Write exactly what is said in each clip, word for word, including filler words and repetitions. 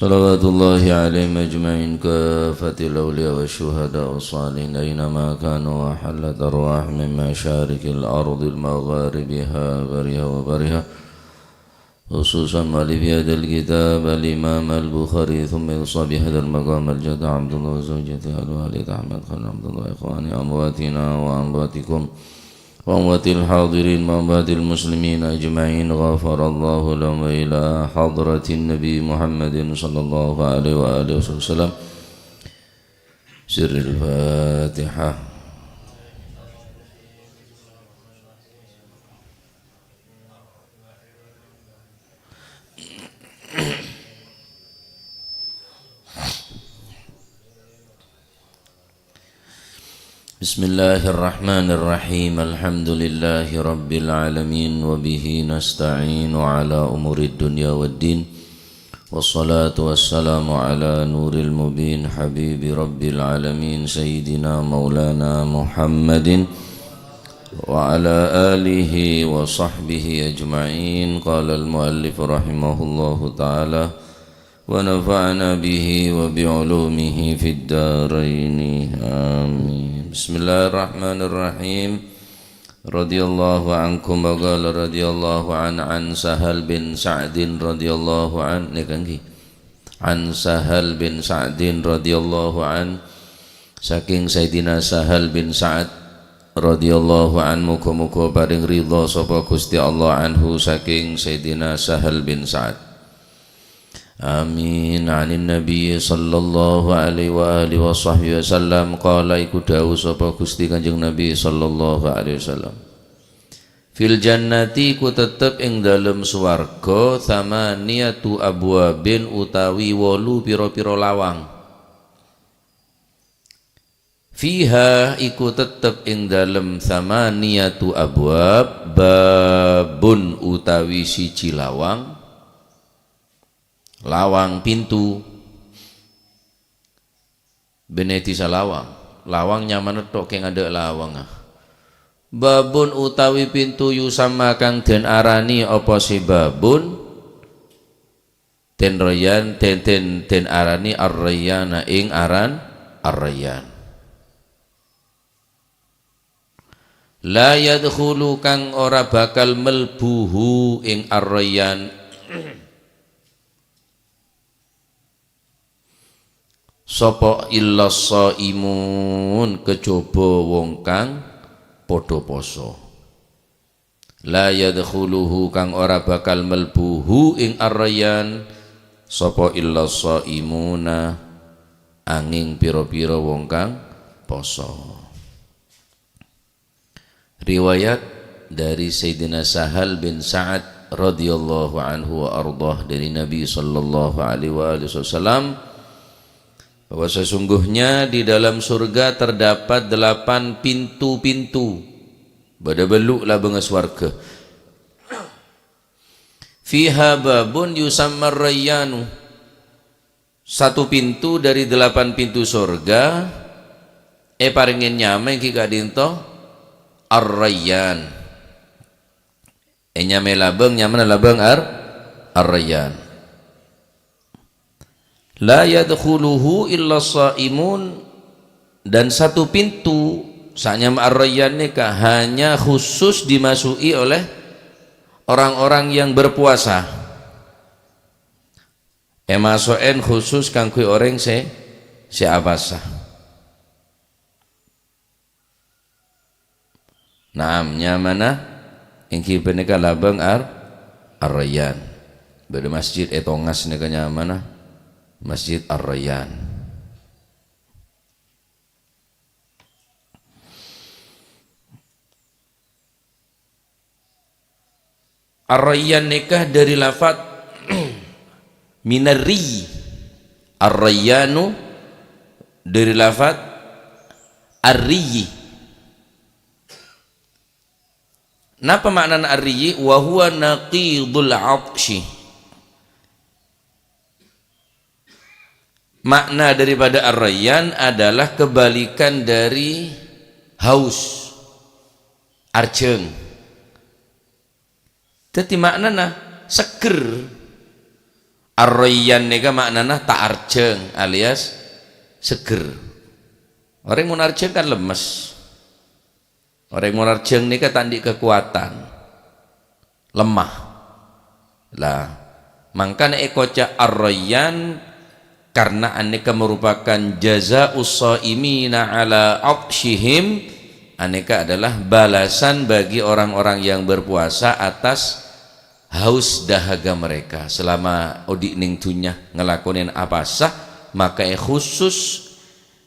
صلوات الله عليهم أجمعين كافة الأولياء والشهداء والصالحين أينما كانوا وحلت أرواحهم من مشارق الأرض لمغاربها برها وبحرها، خصوصا مؤلف هذا الكتاب الإمام البخاري، ثم يوصى بهذا المقام الجد عبد الله وزوجته الوالد أحمد خليل عبد الله وإخوانه أمواتنا وأمواتكم وأموات الحاضرين وأموات المسلمين أجمعين، غفر الله لهم، وإلى حضرة النبي محمد صلى الله عليه وآله وسلم. سر الفاتحة. بسم الله الرحمن الرحيم. الحمد لله رب العالمين، وبه نستعين على أمور الدنيا والدين. والصلاة والسلام على نور المبين، حبيب رب العالمين، سيدنا مولانا محمد وعلى آله وصحبه أجمعين. قال المؤلف رحمه الله تعالى، ونفعنا به وبعلومه في الدارين. آمين. بسم الله الرحمن الرحيم. رضي الله عنكم وقال رضي الله عن، عن سهل بن سعد رضي الله عنه. Nèka ngghi. An Sahal bin Sa'din radhiyallahu an, saking Sayyidina Sahal bin Sa'ad radhiyallahu an, moga-moga paring ridha sapa Gusti Allah anhu saking Sayyidina Sahal bin Sa'ad. Amin. Anin Nabi sallallahu alaihi wa alihi wa sahbihi wasallam, qala, iku dawuh sapa Gusti Kanjeng Nabi sallallahu alaihi wasallam. Fil jannati, ku tetep ing dalem swarga, tsamaniyatu abwabin, utawi wolu pira-pira lawang. Fiha, iku tetep ing dalem tsamaniyatu abwab, babun, utawi siji lawang, lawang pintu. Bânnè dhisa lawang. Lawang nyamana tok kèng adâ' lawangnga. Babun utawi pintu yusamma kang den arani apa sè babun? Den Rayyan, den, den, den arani Ar-Rayyana ing aran Ar-Rayyan. La yadkhulu kang ora bakal melbuhu ing Ar-Rayyan. Sapa illa shaimun, kejaba wong kang padha poso. La yadkhuluhu kang ora bakal melbuhu ing Ar-Rayyan, sapa illa shaimuna, anging pira-pira wong kang poso. Riwayat dari Sayyidina Sahal bin Sa'ad radhiyallahu anhu wa ardhah dari Nabi sallallahu alaihi wa alihi wasallam, bahwa sesungguhnya di dalam surga terdapat delapan pintu-pintu. Bâdâ bâllu' labângnga swarga. Fiha babun yusamma Rayyanu. Satu pintu dari delapan pintu sorga èparèngè nyama èngghi ka'dinto Ar-Rayyan. Ènyamaè labâng, nyamana labâng Ar-, Ar-Rayyan. La yadkhuluhu illa shaimun, dan satu pintu sanyama Ar-Rayyan nèka hanya khusus dimasuki oleh orang-orang yang berpuasa. Èmaso'è khusus kaangghuy orèng sè, sè apasa. Naam, nyamana èngghi panèka labâng Ar-, Ar-Rayyan. Bâdâ masjid è Tongas nèka nyamana Masjid Ar-Rayyan. Ar-Rayyan nèka dâri lafat minarri. Ar-Rayyanu dâri lafat arriyi. Napa ma'nana arriyi? Wa huwa naqidul 'atsyi. Makna daripada Ar-Rayyan adalah kebalikan dari haus, arjhâng. Dhâddhi maknana seger. Ar-Rayyan nèka ma'nana ta' arjhâng alias seger. Orèng mon arjhâng kan lemmes. Orèng mon arjhâng nèka ta' andi' kakowadhân. Lemah. Lah, mangkana èkoca' Ar-Rayyan karna anèka merupakan jazaa'us shaimina 'ala 'athsyihim, anèka adalah balasan bagi orang-orang yang berpuasa atas haus dahaga mereka selama odi' neng dunnya ngalakonè apasa, maka è khusus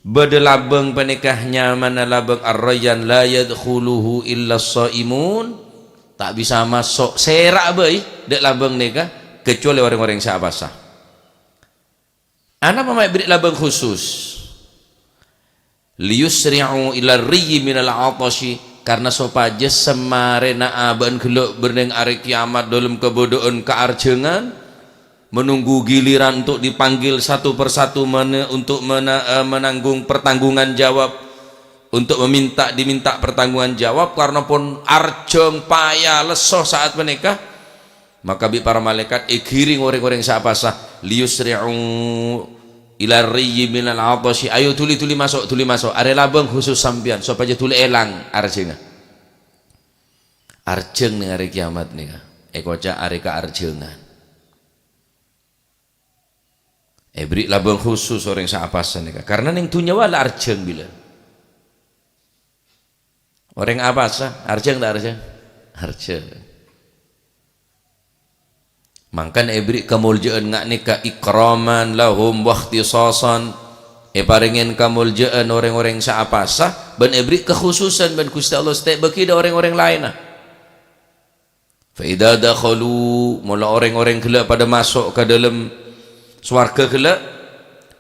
bâdâ labâng panèka nyamana labâng Ar-Rayyan la yadkhuluhu illa shaimun, ta' bisa maso' sèra bhâi dâ' labâng nèka kecuali orèng-orèng sè apasa. Anapa ma' èberri' labâng khusus? "Liyusri'u ila riyyi minal 'athasyi," karna sopajâ samarèna abâ'na ghellâ' bânneng arè kiyamat dâlem kabâdâ'ân kaarjhângan, menunggu giliran untuk dipanggil satu persatu mene-, untuk mena-, eh, menanggung pertanggungan jawab, untuk meminta, diminta pertanggungan jawab, karna pon arjhâng, paya, lesso saat panèka. Maka bi' para malaèkat èghiring orèng-orèng sè apasa, "Liyusri'u ila riyyi minal 'athasyi." Ayo, dhuli-dhuli maso', dhuli maso'. Arè labâng khusus sampèyan, sopajâ dhuli èlang arjhângnga. Arjhâng neng arè kiyamat nèka èkoca' arè kaarjhângan. Èberri' labâng khusus orèng sè apasa nèka. Karna neng dunnya wala arjhâng bilân. Orèng apasa, arjhâng ta' arjhâng? Arjhâng. Mangkana èberri' kamoljâ'ân nga' nèka ikraman lahum wa ikhtisasan. Èparèngè kamoljâ'ân orèng-orèng sè apasa, bân èberri' kakhususan bân Ghustè Allah sè ta' èbâghi dâ' orèng-orèng laènna. "Fa idza dakhalu," molo orèng-orèng ghellâ' padâ maso' ka dâlem sowarghâ ghellâ',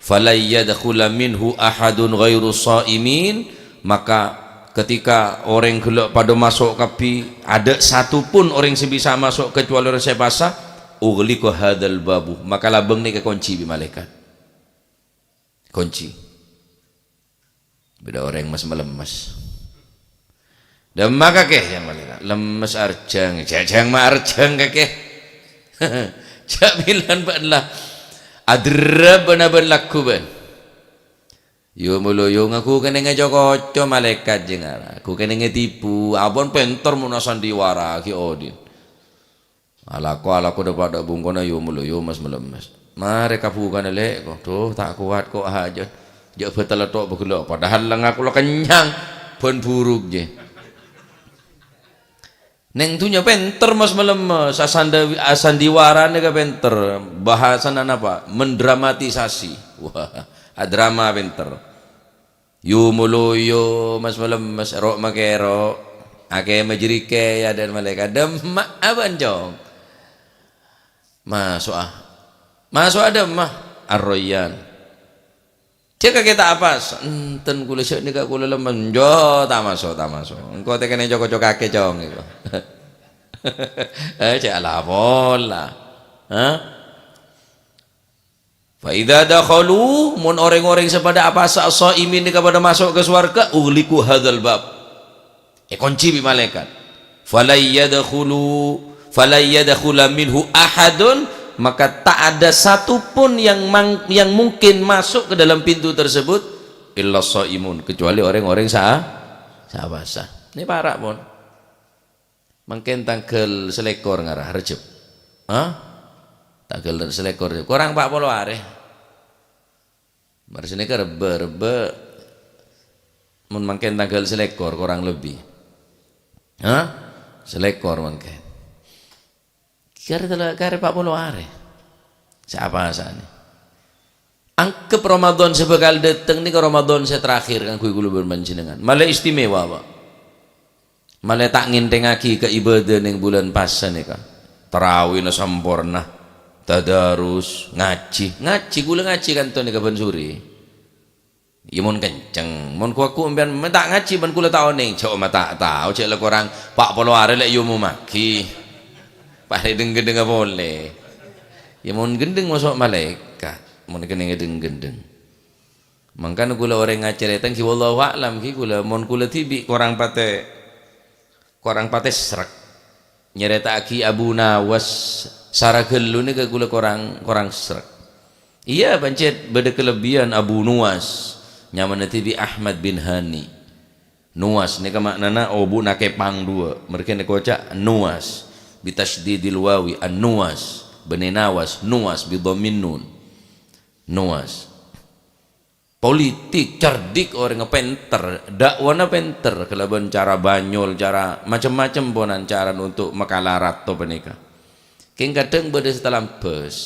"falan yadkhula minhu ahadun ghairu shaimin," maka ketika orèng ghellâ' padâ maso' kabbhi, adâ' satupun orèng sè bisa maso' kecuali orèng sè pasa, "ughliqa hadzal babu," maka labâng nèka èkonci bi' malaèkat. Konci. Bâdâ orèng mes-malemmes. Dâmma kakè, yâ, malaèkat. Lemmes arjhâng. Jhâ', jhâ' ma' arjhâng kakè. Jhâ' bilân bâ'na la. Aderrep bâ'na bân lagghu bâ'na. Yo molo yo ngaku kenengnge co-koco malaèkat jeng ara. Aku kenengnge tipu. Abon pènter mon asandiwara ghi' odin. Alako-alako dâpa' dâ' bungkona yo molo yo mes-malemmes. Marè kabukana lè' ko. Duh, ta' kowat ko' hajat. Jhâ' bâtella to' bâgellâ'. Padahal lengnga kaulâ kennyang. Bân buruk jè. Neng dunnya pènter mes-malemmes. Asanda-, asandiwarane ka pènter. Bahasana napa? Mendramatisasi. Wah, adrama pènter. Yo molo yo, mes-malemmes, ro' makè ro', akè majrikè ya dan malaèkat. Dâmma abân, Cong? Maso'a. Maso'a dâmma? Ar-Rayyan. Jhâ' kakè ta' apasa. Enten kaulâ sè nèka kaulâ lemmes. Njo, ta' maso', ta' maso'. Engko' tè kennèng co-koco kakè, Cong, iko. Eh, cè' ala pola. Hah? Fa idza dakhalu, mon orèng-orèng sè padâ apasa as-shaimin nèka padâ maso' ka sowarghâ, ughliqu hadzal bab. Èkonci bi' malaèkat. Falan yadkhulu, falan yadkhula minhu ahadun, maka tak ada satu pun yang mang-, yang mungkin masuk ke dalam pintu tersebut, illa shaimun, kecuali orèng-orèng sa-, sè apasa. Ini para', pon. Mangkèn tangghâl salèkor ngara Rejjeb. Hah? Tangghâl salèkor, korang pa' polo arè. Marè sanèka Rebbâ, Rebbâ. Mon mangkèn tangghâl salèkor korang lebbi. Hah? Salèkor mangkèn. Karè tella-, karè pa' polo arè. Sè apasana. Angghep Ramadan sè bhâkal dâteng nèka Ramadan sè terakhir kaangghuy kaulâ bân panjhennengngan. Malè istimewa, Pak. Malè ta' ngènthèngngaghi ka ibâdâ neng bulân pasa nèka. Tarawihna samporna, tadarus, ngajhi. Ngajhi, kaulâ ngajhi kanto nèka bân sore. Iyâ, mon kenceng, mon ku-, aku sampèyan mè' ta' ngajhi bân kaulâ ta' onèng, jhâ' ma' ta' tao, jhâ' la korang pa' polo arè lè' èomommaghi. Padâ dheng-ghândhengnga polè. Iyâ, mon ghândheng maso' malaèkat, mon kenning dheng-ghândheng. Mangkana kaulâ orèng ngacarèta ghi, wallahu a'lam ghi kaulâ, mon kaulâ dhibi' korang patè, korang patè srek. Nyarèta'aghi Abu Nawas Sara ghâllu nèka kaulâ korang, korang srek. Iyâ, pancèt bâdâ kalebbiyan Abu Nuwas, nyamana dhibi' Ahmad bin Hani. Nuwas nèka ma'nana obu'na kepang duwâ', marghâ nèka oca' Nuwas, bi tasydidil wawi, an-Nuwas, bânnè Nawas, Nuwas bi dhammin nun. Nuwas. Politik, cerdik, orèngnga pènter, dakwana pènter, kalabân cara banyol, cara macem-macem ponan cara untuk makala rato panèka. Kèng kadhâng bâdâ sè talambâs.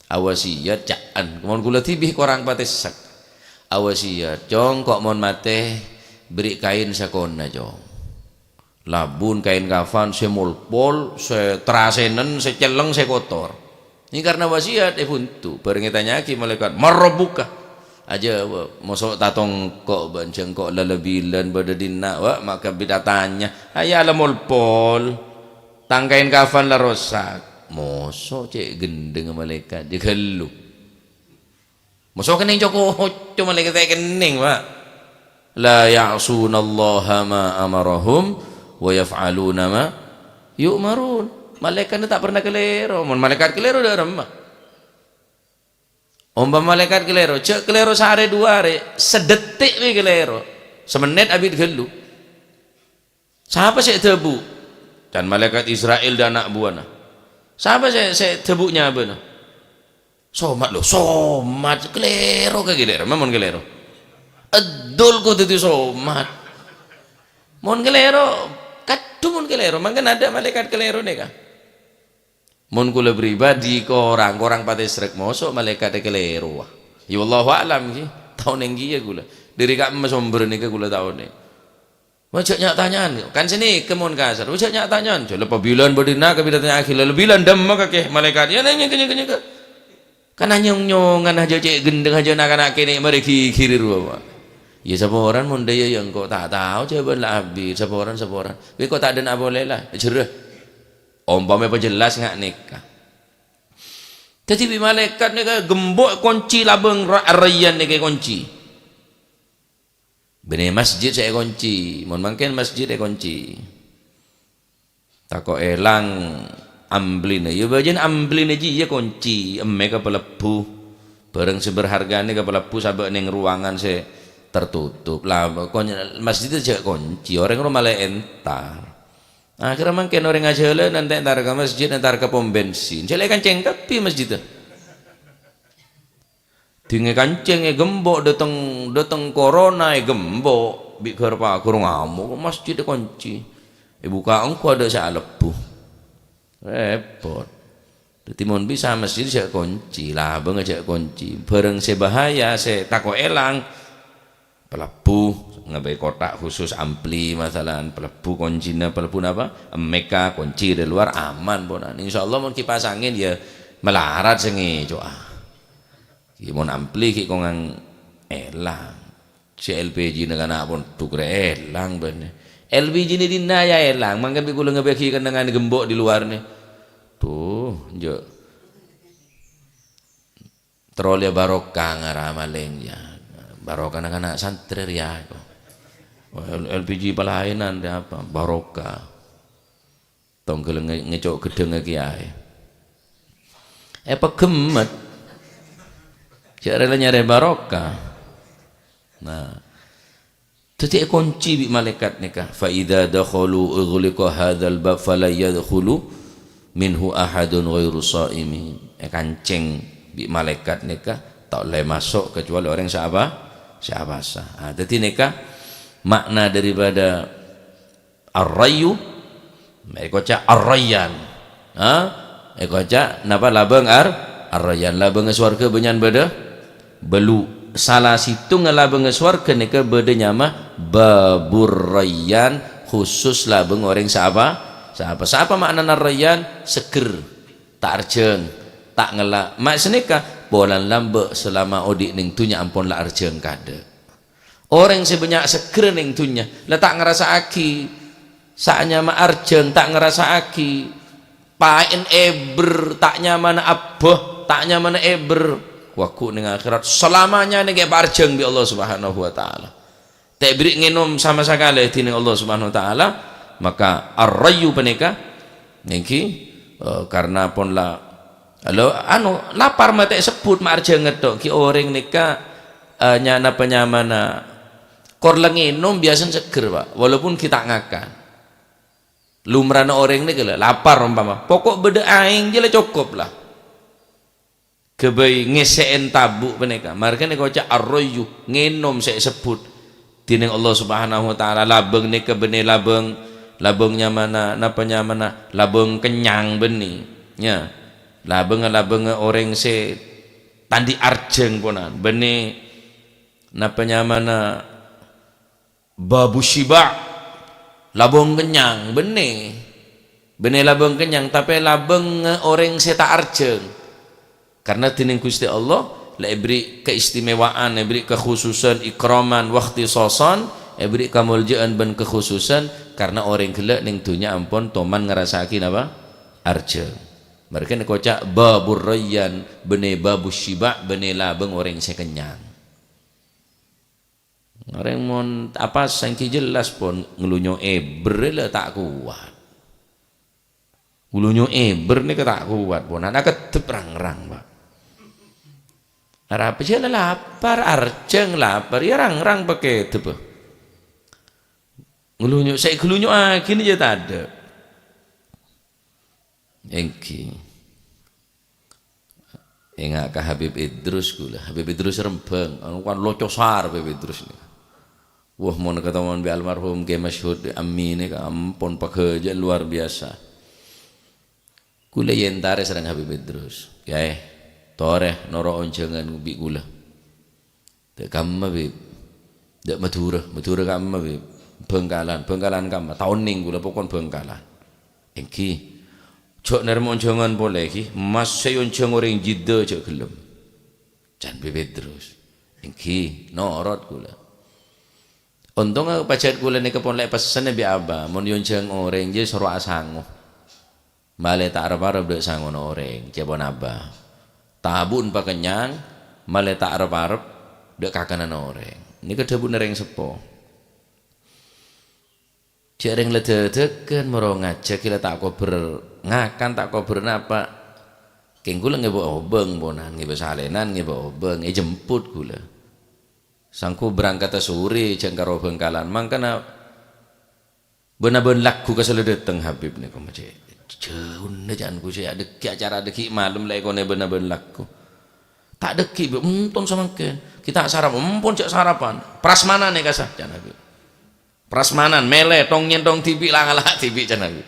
Awasiyat, ca'an. Mon kaulâ dhibi' korang patè sek. Awasiyat, "Cong, ko' mon matè, bèrri' kaèn sakona, Cong." Labun kaèn kafan sè molpol, sè terasènen, sè cellèng, sè kotor. Ini karena wasiat èbhunto. Bhâreng ètanya'aghi malaèkat, "Man rabbuka?" Ajâwâb, "Moso' tatongko' bân jhâ' engko' la bilân bâdâ dinna', wa', maka bit atanya. Aya la molpol. Tang kaèn kafan la rosak." Moso' cè' ghendheng malaèkat, jâ ghâllu. Moso' kennèng co-koco malaèkat ta' kennèng, Pak. "La ya'sunallaha ma amarahum wa yaf'aluna ma yu'marun." Malaèkat ta' pernah kalèro. Mon malaèkat kalèro dâ' remma. Ompama malaèkat kalèro, jhâ' kalèro saarè duwâ arè, sadhetik bi' kalèro. Samennèt abit ghâllu. Sapa sè dhâbu? Can malaèkat Isra'il dâ' ana' buwâna. Sapa sè, sè dhâbu nyabâna? Somat, lho, somat. Kalèro ka ghi' dâ' remma mon kalèro. Eddhul kodhu dhâddhi somat. Mon kalèro, kadhu mon kalèro. Mangkana adâ' malaèkat kalèro nèka. Mon kaulâ pribadi, korang, korang patè srek moso' malaèkat kalèro. Ya, wallahu a'lam, ghi. Tao nèng kèya kaulâ. Dâri ka'emma sombher nèka kaulâ tao nèng. Wa jhâ' nya'-tanya'an, kan sanèka mon kasar. Wa jhâ' nya'-tanya'an, jhâ' la pabilân bâdâna kabidâ tanya'aghi, la bilân dâmma kakè malaèkat. Ya, nèng, nèng, nèng, nèng. Kan anyong-nyongan hajâ cè' ghendheng hajâ na'-kana' kènè' marè ghighiri rowa, Pak. Ya, saporana mon dâ' iyâ, ya, engko' ta' tao jâwâbhân la abit, saporana, saporana. Kowe engko' ta' dâna' polè la, jhârâ. Ompama èpajelas nga' nèka. Dhâddhi bi' malaèkat nèka gembok konci labâng ra-, Ar-Rayyan nèka èkonci. Bânnè masjid sè èkonci, mon mangkèn masjid èkonci. Tako' èlang amblina. Ya, bâjâna amblina jiyâ konci, emmè ka palebbhu. Bhârâng sè berhargane ka palebbhu sabâ' neng ruangan sè tertutup. Lah, kon-, masjid jhâ' konci, orèng rowa malè entar. Akhirnya mangkèn orèng ajhâlânan ta' entar ka masjid, entar ka pom bensin. Jhâ' la èkancèng kabbhi masjidda. Dingè kancèng ègembok, dâteng, dâteng corona ègembok, bi' ghâr-paghâr ngamok, masjid èkonci. Èbukka' engko' adâ' sè alebbhu. Repot. Dhâddhi mon bisa masjid jhâ' konci, labângnga jhâ' konci. Bhârâng sè bahaya, sè tako' èlang, palebbhu, ngaghâbây kotak khusus ampli, masalan, palebbhu koncina, palebbhu napa? Emmèka, konci dâri lowar, aman, ponan. Insyaallah, mon kipas angin, ya, malarat sè ngèco'a. Ghi' mon ampli ghi' kongang èlang. Sè L P G-na kana' pondhuk rè èlang bânnè. L P G-na dinna' ya èlang, mangkèn bi' kaulâ ngabâgi kennengngan gembok di luar nè. Tuh, jhâ'. Terro lè barokah ngara malèng ya. Barokahna kana' santrè rèya ko. L-, L P G palaènan rè apa? Barokah. Tongghâl nge-, ngèco' ghedhângnga kèyaè. Èpaghemmet. Jhâ' rèla nyarè barokah. Nah. Dhâddhi èkonci bi' malaèkat nèka. "Fa idza dakhalu ughliqa hadzal bab fala yadkhulu minhu ahadun ghairu shaimin." Èkancèng bi' malaèkat nèka, ta' ollè maso' kecuali orèng sè apa? Sè apasa. Ah, dhâddhi nèka makna daripada Ar-Rayyu, èkoca' Ar-Rayyan. Ha? Èkoca' napa labâng Ar-, Ar-Rayyan. Labângnga sowarghâ bânnya'an bâdâ bâllu'. Sala sèttongnga labângnga sowarghâ nèka bâdâ nyama Babur Rayyan, khusus labâng orèng sè apa? Sè apa? Sè apa ma'nana Ar-Rayyan? Seger, ta' arjhâng, ta' ngella'. Ma' sanèka, polana lambâ' salama odi' neng dhunnya ampon la arjhâng kaadâ'. Orèng sè bânnya' seggerra neng dhunnya, la ta' ngarassa'aghi sè anyama arjhâng, ta' ngarassa'aghi paèn èbher, ta' nyamana abbâ, ta' nyamana èbher. Wagu neng akhèrat, salamanya neng èpaarjhâng bi' Allah Subhanahu wa Ta'ala. Ta' èbherri' ngènom sama sakalè dhineng Allah Subhanahu wa Ta'ala, maka ar-rayyu panèka, nèngghi, Eh, karna pon la, lo, anu, lapar mate' sebbhut ma' arjhângnga tho'. Ghi' orèng nèka, eh, nyana panyamana kor la ngènom biyasana seggher, Pak. Walaupun ghi' ta' ngakan. Lumrana orèng nèka la lapar ompama. Poko' bâdâ aèng jâ la cokop la. Ghâbây ngèssè'è tabu' panèka. Marghâna èkoca' ar-rayyu, ngènom sè èsebbhut dhinèng Allah Subhanahu wa Ta'ala. Labâng nèka bânnè labâng, labâng nyamana, napa nyamana? Labâng kennyang bânnè. Ya. Labâng-, labângnga orèng sè ta' andi' arjhâng ponan. Bânnè napa nyamana? Babu syiba', labâng kennyang, bânnè. Bânnè labâng kennyang, tapè labâng orèng sè ta' arjhâng. Karna dhinèng Ghustè Allah, la èberri' keistimewaan, èberri' kekhususan, ikraman, wakhtisasan, èberri' kamoljâ'ân bân kekhususan, karna orèng ghellâ' neng dhunnya ampon toman ngarassa'aghi napa? Arjhâng. Marghâna èkoca' babur rayyan, bânnè babu syiba', bânnè labâng orèng sè kennyang. Orèng mon apa sènggi jelas pon nglunyo èbher la ta' kowat. Nglunyo èbher nèka ta' kowat pon. Ana' keddhep rang-rang, Pak. Arapa sè la lapar, arjhâng lapar, ya rang-rang pakeddhep. Nglunyo, sè èglunyo'aghi nèka ya tadâ'. Èngghi. Enga' ka Habib Idrus ghulâ. Habib Idrus Rembang, anu kan locosar Habib Idrus nèka. Wah, mon ketemon bi' almarhum Kè Masyhud Ammi nèka ampon paghâjâ' luar biasa. Ghulâ èyentarè sareng Habib Idrus. "Kyaè, torè noro' onjhângan bi' ghulâ." "Dâ' kamma, Bib?" "Dâ' Madhurâ." "Madhurâ kamma, Bib?" "Bhângkalan." "Bhângkalan kamma?" "Ta' onèng ghulâ, pokon Bhângkalan." "Èngghi. Jhâ' narèma onjhângan polè, ghi. Mas sè èonjhâng orèng Jidda jhâ' ghellem." Can Bib Idrus. "Èngghi, norot ghulâ." Ontongnga pajhât ghulâ nèka pon la èpessennè bi' Abah, mon èonjhâng orèng, jiyâ soro asango. Malè ta' arep-arep dâ' sangona orèng, cè' pon Abah. Tabu'na pakennyang, malè ta' arep-arep dâ' kakananna orèng. Nèka dhâbuna rèng seppo. Jhâ' rèng la dâdâgân, moro ngajhâk la ta' kobâr ngakan, ta' kobâr napa'. Kèng ghulâ ngèbâ obâng ponan, ngèbâ salènan, ngèbâ obâng, èjemput ghulâ. Sangko berangkata sore, jhâng karo Bhângkalan. Mangkana bân-abân lagghu ka sè la dâteng Habib nèko, ma' cè'. Jhâuna can ku sè adâggi' acara adâggi' malem la èkonè bân-abân lagghu. Ta' dâggi', Bib, onton samangkèn. Ghi' ta' sarap, ampon jhâ' sarapan. Prasmanan è kasa, can Habib. Prasmanan, mèlè, tong-nyèntong dhibi' la ngala' dhibi', can Habib.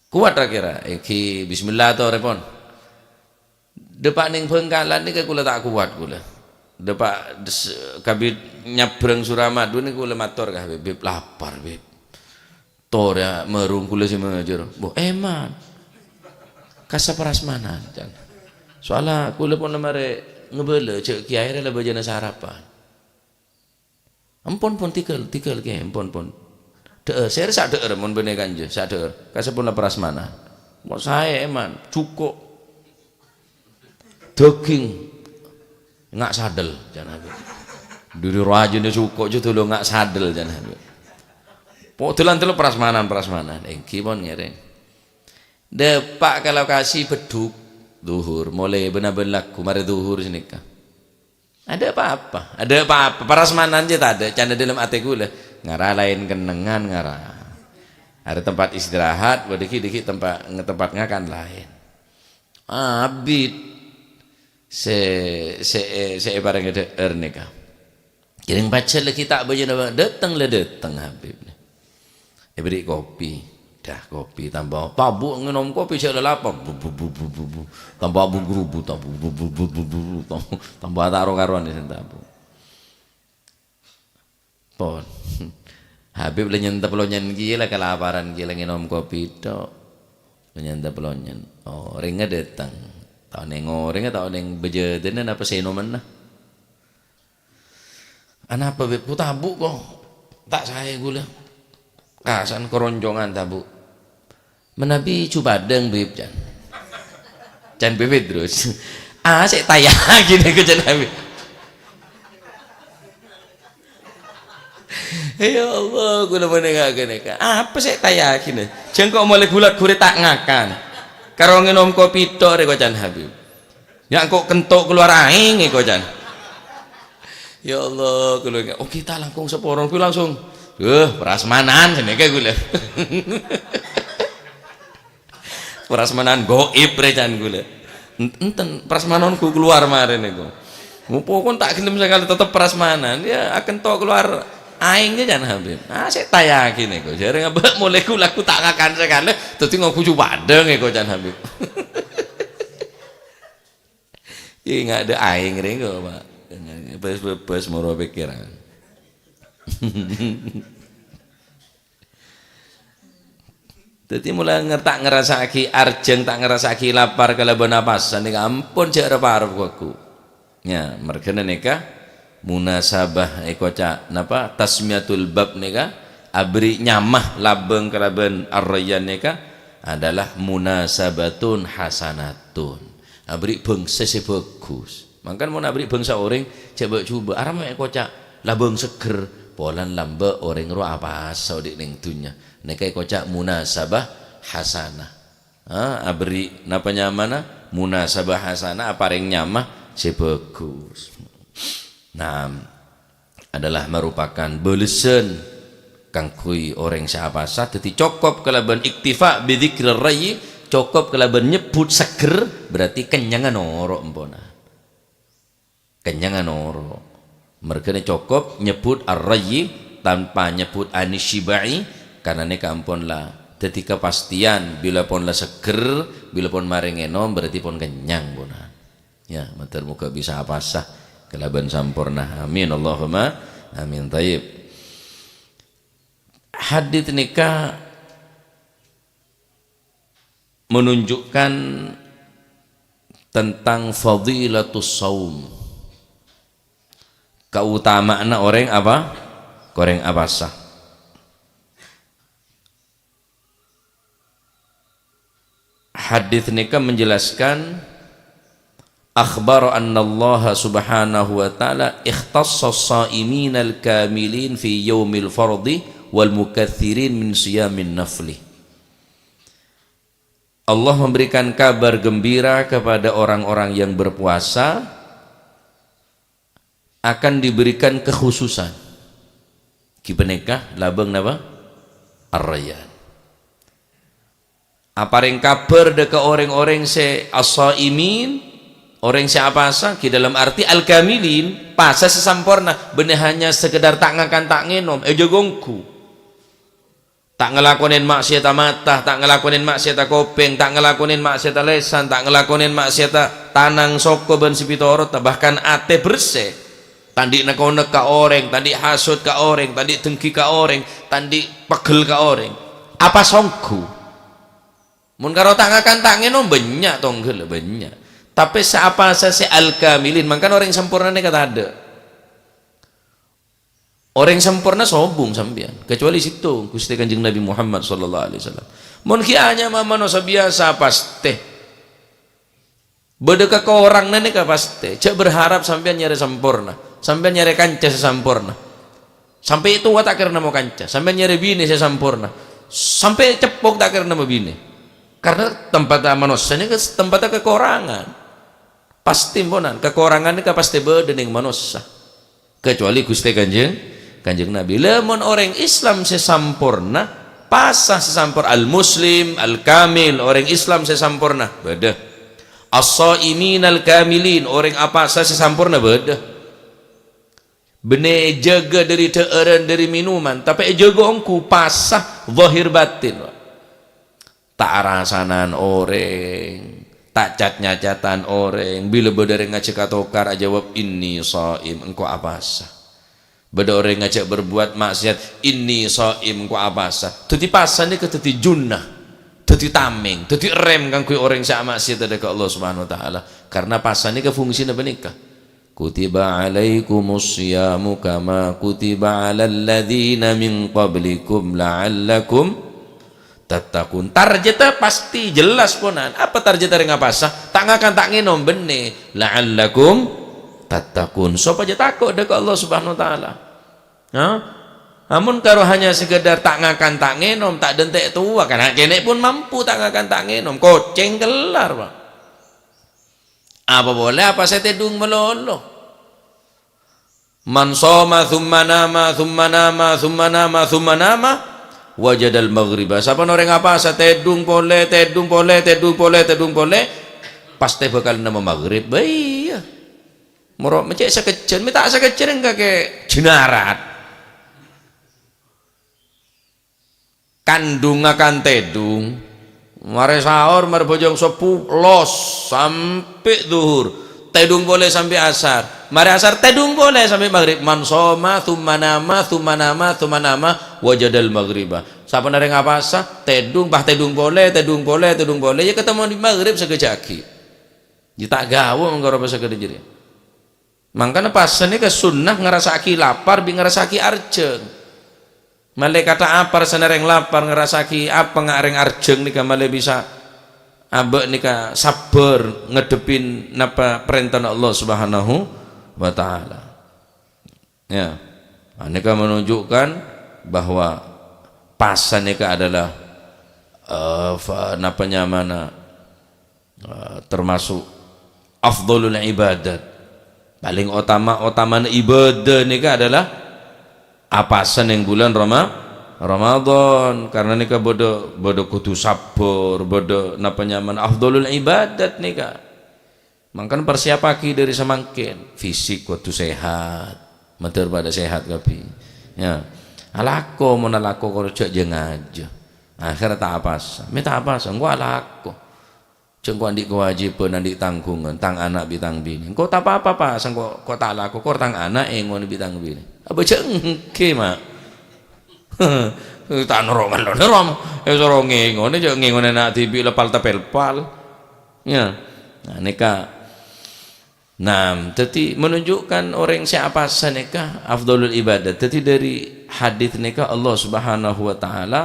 Kowat ra-kèra, èngghi bismillah torè pon. Dâpa' neng Bhângkalan nèka ghulâ ta' kowat ghulâ. Dâpa' des-, kabit nyabrâng Suramadu nèka ghulâ mator ka Habib, "Bib, lapar, Bib." Torè marung ghulâ sè majâr. "Mbok, èman." "Kassa prasmanan," can. Soalla ghulâ pon la marè ngabâlâ jhâ' kyaè rè la bâjâna sarapan. "Ampon, pon, tèghâl, tèghâl, Kè, ampon, pon. Dhâ'âr, sèra sadhâ'âr, mon bânnè kanjâ, sadhâ'âr. Kassa pon la prasmanan." "Mo' saè, èman, jhuko'. Dâging. Nga' sadel," can Habib. Dhuri rajâna jhuko' jhâ' dulu nga' sadel, can Habib. Po' dâlan-dâlan prasmanan, prasmanan. Èngghi pon ngèrèng. Dâpa' ka lokasi beddhuk. Dhuhur, molaè bân-abân lagghu, marè dhuhur sanèka. Adâ' pa-apa, adâ' pa-apa, prasmanan jiyâ tadâ', can dâlem atè ghulâ. Ngara laèn kennengngan ngara. Arè tempat istirahat, bâdâ ghi', dâggi' tempa-, tempat ngakan laèn. Abit sè, sè, sè èparèngè dhâ'âr nèka. Kèrèng pajhât la ghi' ta' bâjâna dâteng, la dâteng Habib. Èberri' kopi. Dah, kopi, tambâ tabu' ngènom kopi sè lalapar. Bu, bu, bu, bu, bu, bu. Tambâ bu, gru, bu, tabu', bu, bu, bu, bu, bu, bu. Tambâ, tambâ ta' ro-karowan sè tabu'. Pon. Habib la nyantep lonyan kèya la kalaparan kèya la ngènom kopi tok. La nyantep lonyan. Orèngnga dâteng. Ta' onèng orèngnga, ta' onèng bâjâdânna napa sè ènomanna. "Anapa, Bib? Ku tabu' ko'. Ta' saè ghulâ. Kasa'an karoncongan tabu'." "Manabi jhu padâng, Bib," can. Can Bib terros. "Ah, sè tayâ ghi' nèko," can Habib. Ya Allah, ghulâ menengah kènè ka. Apa sè tayâ ghi' nè? Jhâ' ko' molaè ghulâ ghurè ta' ngakan. Karo ngènom kopi tok rè, kocan Habib. Nya' engko' kento' kalowar aèng, kocan. Ya Allah, kaulâ, oh, kita langkong saporon, kaulâ langsung, "Wah, prasmanan sènèka kaulâ." Prasmanan goib rè can kaulâ. En-, enten, prasmananku kalowar marè nèko. Pokon ta' gelem sakalè, tetep prasmanan. Ya, akento' kalowar aèng jâ' can Habib. Ah, sè tayaghi nèko. Jârèng abâ' molaè ghu-lagghu ta' ngakan sakalè, dhâddhi ngoguju padâ nèko can Habib. Iyâ, ngadâ' aèng rèko, Pak. Bes-, bes-, bes moro pikiran. Dhâddhi, molaè nger-, ta' ngrasa'aghi arjhâng, ta' ngrasa'aghi lapar kalabân apasa nèka ampon jâ' rep-arep ghu-lagghu. Nya, marghâna nèka munasabah èkoca', napa, tasmiyatul bab nèka, aberri' nyama labâng kalabân Ar-Rayyan nèka adalah munasabatun hasanatun. Aberri' bhângsa sè bhâghus. Mangkana mon aberri' bhângsa orèng, jhâ' bâ'-jhubâ', arapa mè' èkoca' labâng seggher, polana lambâ' orèng rowa apasa odi' neng dhunnya. Nèka èkoca' munasabah hasanah. Ha, aberri' napa nyamana? Munasabah hasanah, aparèng nyama sè bhâghus. Nah, adalah merupakan bâlessan kaangghuy orèng sè apasa. Dhâddhi, cokop kalabân iktifa bi dzikrir rayyi, cokop kalabân nyebbhut seggher, berarti kennyang noro' empona. Kennyang noro'. Marghâna cokop nyebbhut ar-rayyi tanpa nyebbhut anisyibai, karna nèka ampon la dhâddhi kapastiyan, bilâ pon la seggher, bilâ pon marè ngènom, berarti pon kennyang, pona. Ya, mator moghâ bisa apasa kalabân samporna. Amin, Allahumma amin. Thayyib. Hadits nèka menunjukkan tentang fadilatus shaum, kautamaanna orèng apa? Orèng apasa. Hadits nèka menjelaskan, akhbara annallaha subhanahu wa ta'ala ikhtassa as-shaiminal kamilin fi yaumil fardhi wal mukatsirin min shiyamin nafli. Allah memberikan kabar gembira kepada orang-orang yang berpuasa akan diberikan kekhususan. Ghi panèka labâng napa? Ar-Rayyan. Aparèng kabhâr dâ' ka orèng-orèng sè as-shaimin, orèng sè apasa, ghi dalam arti al-kamilin, pasa sè samporna, bânnè hanya sekedar ta' ngakan ta' ngènom, èjâgâ ongghu. Ta' ngalakonè ma'siyadhâ mata, ta' ngalakonè ma'siyadhâ kopèng, ta' ngalakonè ma'siyadhâ lèsan, ta' ngalakonè ma'siyadhâ tanang, soko bân sè pètorotta, bahkan atè bersè. Ta' andi' nek-onèk ka orèng, ta' andi' hasut ka orèng, ta' andi' denggi ka orèng, ta' andi' pegghel ka orèng. Apasa ongghu. Mon karo ta' ngakan ta' ngènom, bânnya' tongghel, bânnya'. Tapè sè apasa sè al-kamilin, mangkana orèng samporna nèka tadâ'. Orèng samporna sobung sampèyan, kecuali sèttong, Ghustè Kanjeng Nabi Muhammad sallallahu alaihi wasallam. Mon ghi' anyama manossa biyasa, pastè bâdâ kakoranganna nèka pastè. Jhâ' berharap sampèyan nyarè samporna, sampèyan nyarè kanca sè samporna. Sampè' towa ta' kèra nemmo kanca, sampèyan nyarè binè sè samporna. Sampè' ceppok ta' kèra nemmo binè. Karna tempatta manossa nèka tempatta kakorangan. Pastè, emponan, kakorangan nèka pastè bâdâ neng manossa. Kecuali Ghustè Kanjeng, Kanjeng Nabi. Lamon orèng Islam sè samporna, pasa sè sampor-, al-muslim, al-kamil, orèng Islam sè samporna, bâdâ. As-shaimin al-kamilin, orèng apasa sè samporna, bâdâ. Bânnè èjâgâ dâri dhâ'ârân, dâri minuman, tapè èjâgâ ongghu pasa, zahir batin. Ta' arasanan orèng, ta' cat-nyacatan orèng. Bilâ bâdâ orèng ngajhâk atokar, ajâwâb, "Inni shaim," engko' apasa. Bâdâ orèng ngajhâk berbuat maksiat, "Inni shaim," engko' apasa. Dhâddhi pasa nèka dhâddhi junnah, dhâddhi tamèng, dhâddhi rem kaangghuy orèng sè amaksiat dâ' ka Allah Subhanahu wa Ta'ala. Karna pasa nèka fungsina panèka. "Kutiba alaikumus shiyamu kama kutiba alal ladzina min qablikum la'allakum tattaqun." Tarjetta pastè jelas, ponan. Apa tarjetta orèng apasa? Ta' ngakan, ta' ngènom, bânnè. "La'allakum tattaqun." Sopajâ tako' dâ' ka Allah Subhanahu wa Ta'ala. Ha? Amun karo hanya sekedar ta' ngakan, ta' ngènom, ta' dântè' towa, kan kènè' pon mampu ta' ngakan, ta' ngènom, kocèng kellar, Pak. Apa polè apa sè tèdung malolo? "Man shoma tsumma nama, tsumma nama, tsumma nama, tsumma nama, wajadal maghriba." Sapanèka orèng apasa tèdung polè, tèdung polè, tèdung polè, tèdung polè, pastè bhâkal nemmo maghrib. Bâ iyâ. Moro' mè' cè' sakejjhân, mè' ta' sakejjhân èngghâ kè jenarat. Kandungnga kan tèdung. Marè saor, marè bhâjâng sobbhu, los sampè' dhuhur. Tèdung polè sampè' asar. Marè asar tèdung polè sampè' maghrib. "Man shoma, tsumma nama, tsumma nama, tsumma nama, wajadal maghriba." Sapanèka orèng apasa, tèdung, bâ tèdung polè, tèdung polè, tèdung polè, iyâ katemmo bi' maghrib sakejjhâ' aghi'. Iyâ ta' ghâbây mangkana apa sakejjhâ' jârèya. Mangkana pasa nèka sunnah ngarassa'aghi lapar bi' ngarassa'aghi arjhâng. Malè kata apa rassana rèng lapar, ngarassa'aghi apa nga' rèng arjhâng nèka malè bisa abâ' nèka sabbhâr ngaddhebbhi napa parèntana Allah Subhanahu wa Ta'ala. Ya. Nah, nèka menunjukkan bahwa pasa nèka adalah, eh, fa-, napa nyamana, eh, termasuk afdhalul ibadat. Paling otama-otamana ibadah nèka adalah apasa neng bulan Rama-, Ramadan. Karena nèka bâdâ, bâdâ kodhu sabbhâr, bâdâ napa nyamana afdhalul ibadat nèka. Mangkana persiapaghi dâri samangkèn. Fisik kodhu sehat, mandhâr padâ sehat kabbhi. Ya. Alako, mon alako kor jhâ' jâ-ngajâ. Akhèr ta' apasa. Mè' ta' apasa, engko' alako. Jhâ' engko' andi' kawâjibhân, andi' tangghungan, tang ana' bi' tang binè. Engko' ta' pa-apa, pas engko', ko' ta' alako, kor tang ana' èngona bi' tang binè. Abâ jhâ' èngghi, Ma'. Ta' noro' ngallo noro'. Èsoro ngèngona, jhâ' ngèngona ana' dhibi' la pal-tapèlpal. Ya. Nah, nèka. Nah, dhâddhi menunjukkan orèng sè apasa nèka afdhalul ibadah. Dhâddhi dâri hadits nèka Allah Subhanahu wa Ta'ala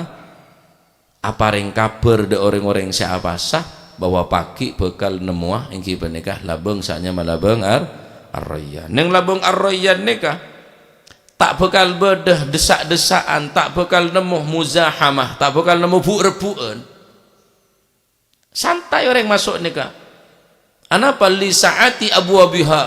aparèng kabhâr dâ' orèng-orèng sè apasa bahwa pagghi' bhâkal nemmowa èngghi panèka labâng sè anyama labâng Ar-, Ar-Rayyan. Neng labâng Ar-Rayyan nèka ta' bhâkal bâdâ dessa'-dessa'an, ta' bhâkal nemmo muzahamah, ta' bhâkal nemmo bu'-rebbu'ân. Santai orèng maso' nèka. Anapa? Li sa'ati abwabiha.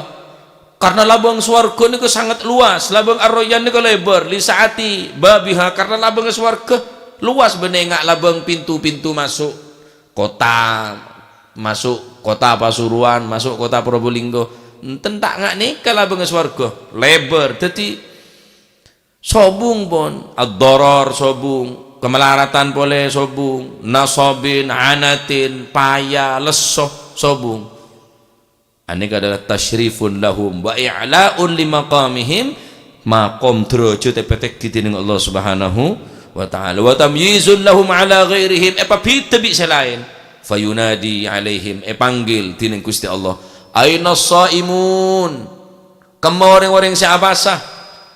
Karena labâng sowarghâ nèko sanget luas, labâng Ar-Rayyan nèko lèbâr, li sa'ati babiha, karena labângnga sowarghâ luas bânnè nga' labâng pintu-pintu maso'. Kota, maso' kota Pasuruan, maso' kota Probolinggo. Enten ta' nga' nèka labângnga sowarghâ, lèbâr. Dhâddhi, sobung pon, ad-darar sobung, kamalaratan polè sobung, nasabin, anatin, paya, lesso, sobung. Anèka adalah tasyrifun lahum wa i'la'un li maqamihim, maqam derajat èpatèngghi dèning Allah Subhanahu wa Ta'ala. Wa tamyizun lahum ala ghairihim, èpabhidhâ bi' sè laèn. Fayunadi alaihim, èpanggil dèning Ghustè Allah. Ainas shaimun? Kemma orèng-orèng sè apasa?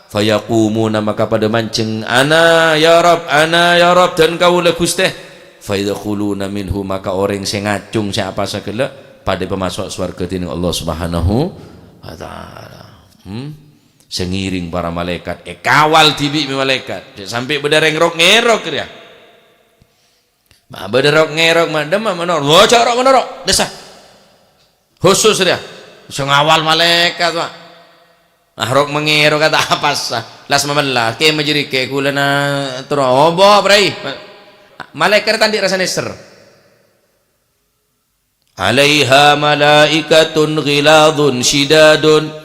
Fayaqumuna, maka padâ manjeng, "Ana ya Rabb, ana ya Rabb, dân kaulâ, Ghustè." Fayadkhuluna minhu, maka orèng sè ngacong sè apasa ghellâ' padâ èpamaso' sowarghâ dèning Allah Subhanahu wa Ta'ala. Hmm? Sè ngèrèng para malaèkat, èkawal dhibi' bi' malaèkat. Jhâ' sampè' bâdâ rèng rok-ngèrok rèya. Ma' bâdâ rok-ngèrok, ma' dâmma, ma' noro'. Wah, jhâ' rok-, ma' noro'. Dessa. Khusus rèya. Sè ngawal malaèkat, Pak. Ah, rok-mangèrok kata apasa. Las mamella. Kè majârikè kulâna terro. Obo, brai. Malaèkat ta' andi' rassa nèser. "Alaiha malaikatun ghiladzun syidadun."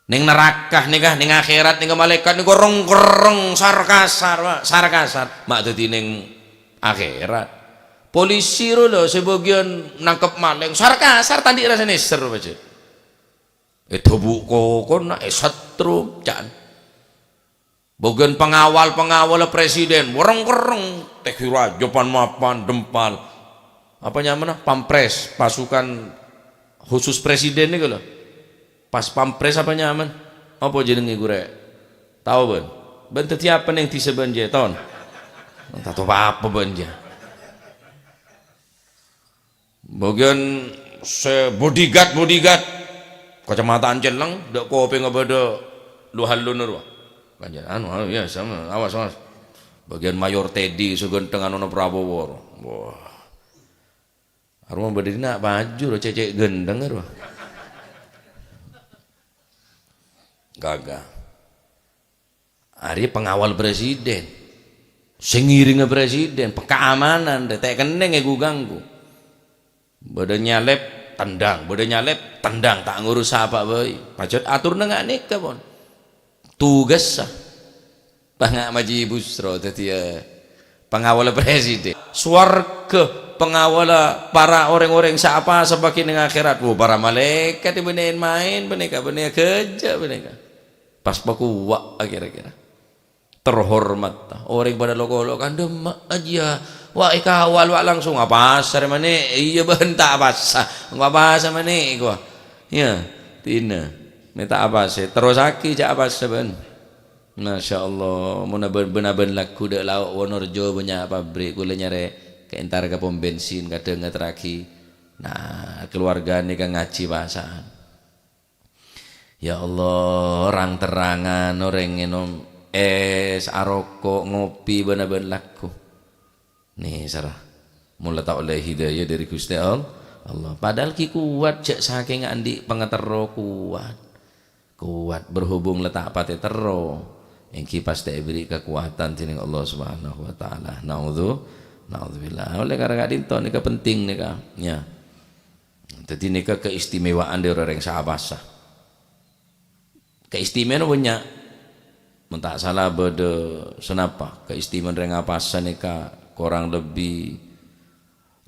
Neng naraka nèka, neng akhèrat nèka malaèkat nèka reng-kerreng, sar-kasar, Pak, sar-kasar. Ma' dhâddhi neng akhèrat. Polisi ro lho, sè bâgiyân nangkep malèng, sar-kasar, ta' andi' rassa nèser, Pak. Èdhâbu' kokona, èsetrum, ca'na. Bâgiyân pengawal-pengawal presiden, werreng-kerreng, tèghira, jopan-mapan, dempal. Apa nyamana? Pampres, pasukan khusus presiden nèko lho. Pas pampres apa nyaman? Apa jenengngè, Gurè? Tao bân? Bân dhâddhi apa neng dhisa bân jâ, Ton? Ta' tao pa-apa bân jâ. Bâgiyân sè bodyguard-bodyguard, kacamataan celleng, dâ' kopèngnga bâdâ lu-haluna rowa. Kanjeng anu, anu, ya, sama, awas, awas. Bagian Mayor Teddy sè ghântheng anona Prabowo. Wah. Aroma bâdâ dina' paju ro, cè'-cè' ghântheng ro. Gaga. Arèya pengawal presiden. Sè ngèrèngè presiden, keamanan, ta' kennèng èghu-ganggu. Bâdâ nyalèp, tendang. Bâdâ nyalèp, tendang. Ta' ngurus sapa bhâi. Pajhât atorra nga' nèka, pon. Tugassa. Panga' maji busro, dhâddhi, ya, pengawal presiden. Sowarga, pengawal para orèng-orèng sè apasa bâgi neng akhèrat. Wo, para malaèkat bânnè maèn panèka, bânnè ghâjâ panèka. Pas pakowa' kèra-kèra. Terhormat. Orèng padâ lo'-kolo', "Kandhâ emma' ajiyâ. Wa' èkawal, wa' langsung apasa rè manè'." "Iyâ, bân ta' apasa. Engko' apasa manè', kowa." Iyâ, dinah. Mè' ta' apasa. Terrosaghi jhâ' apasa, bân. Masya Allah. Mon abân, bân-abân lagghu dâ' Lao' Wonorejo bânnya' pabrik. Kaulâ nyarè ka'èntar ka pom bensin, kadhâng ngaterraghi. Nah, keluarga nèka ngajhi pasa'an. Ya Allah, rang-terrangan orèng ngènom es, aroko', ngopi, bân-abân lagghu. Nè, sara. Mon la ta' ollè hidayah dâri Ghustè All-, Allah. Padahal ghi' kowat, jhâ' sakèng andi' pangaterro kowat. Kowat, berhubung la ta' patè terro. Èngghi pas ta' èbèrri' kakowadhân dhinèng Allah Subhanahu wa Ta'ala. Naudzu-, naudzubillah. Ollè karana ka'dinto nèka penting nèka. Ya. Dhâddhi nèka keistimewaan dâri orèng sè apasa. Keistimewaanna bânnya'. Mon ta' sala bâdâ sanapa? Keistimewaan orèng apasa nèka korang lebbi,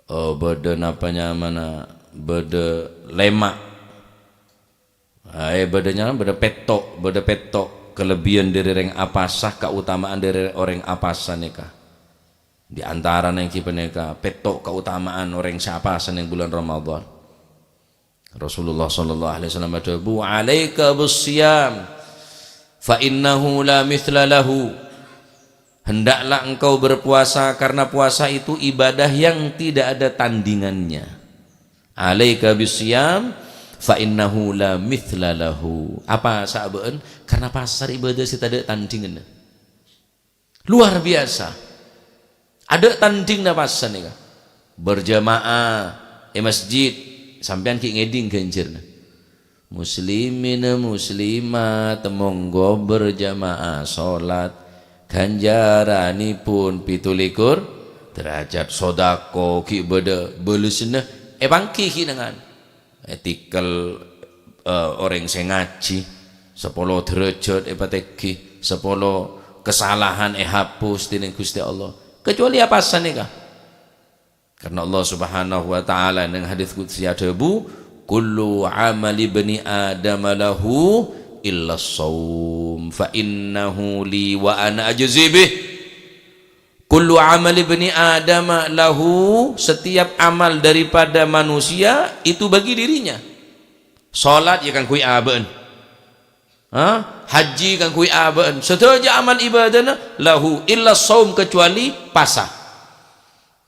eh, bâdâ napa nyamana? Bâdâ lèma'. Ah, eh, bâdâ nyamana? Bâdâ pètto', bâdâ pètto' kelebbiyân dâri orèng apasa, kaotamaan dâri orèng apasa nèka. Di antarana èngghi panèka pètto' kaotamaan orèng sè apasa neng bulân Ramadhan. Rasulullah sallallahu alaihi wasallam adhâbu, "Alaika bis-siyam, fa innahu la mithla lahu." Hendaklah engkau berpuasa, karena puasa itu ibadah yang tidak ada tandingannya. "Alaika bis-siyam, fa innahu la mithla lahu." Apasa bâ'ân? Karena pasa rèya ibadah sè tadâ' tandinganna. Luar biasa. Adâ' tandinganna pasa nèka. Berjamaah è masjid, sampèyan ghi' ngèdhing ghânjhârânna. Muslimina muslimat, monggo berjamaah sholat. Ghânjhârannèpon pètto lèkor derajat. Sodako ghi' bâdâ bâlessanna, èpangghi ghi' nèngan. Ètèkèl, eh, orèng sè ngajhi, sapolo dârâjhât èpatèngghi, sapolo kasalahan èhapus dènèng Ghustè Allah. Kecuali apasa nèka? Karena Allah Subhanahu wa Ta'ala neng hadits qudsi adhâbu, "Kullu amali bani Adama lahu illa shaum, fa innahu li wa ana ajzi bih." "Kullu amali bani Adama lahu," setiap amal daripada manusia itu bagi dirinya. Salat ya kaangghuy abâ'na. Ha? Haji kaangghuy abâ'na. Sadhâjâ amal ibadana lahu illa shaum, kecuali pasa.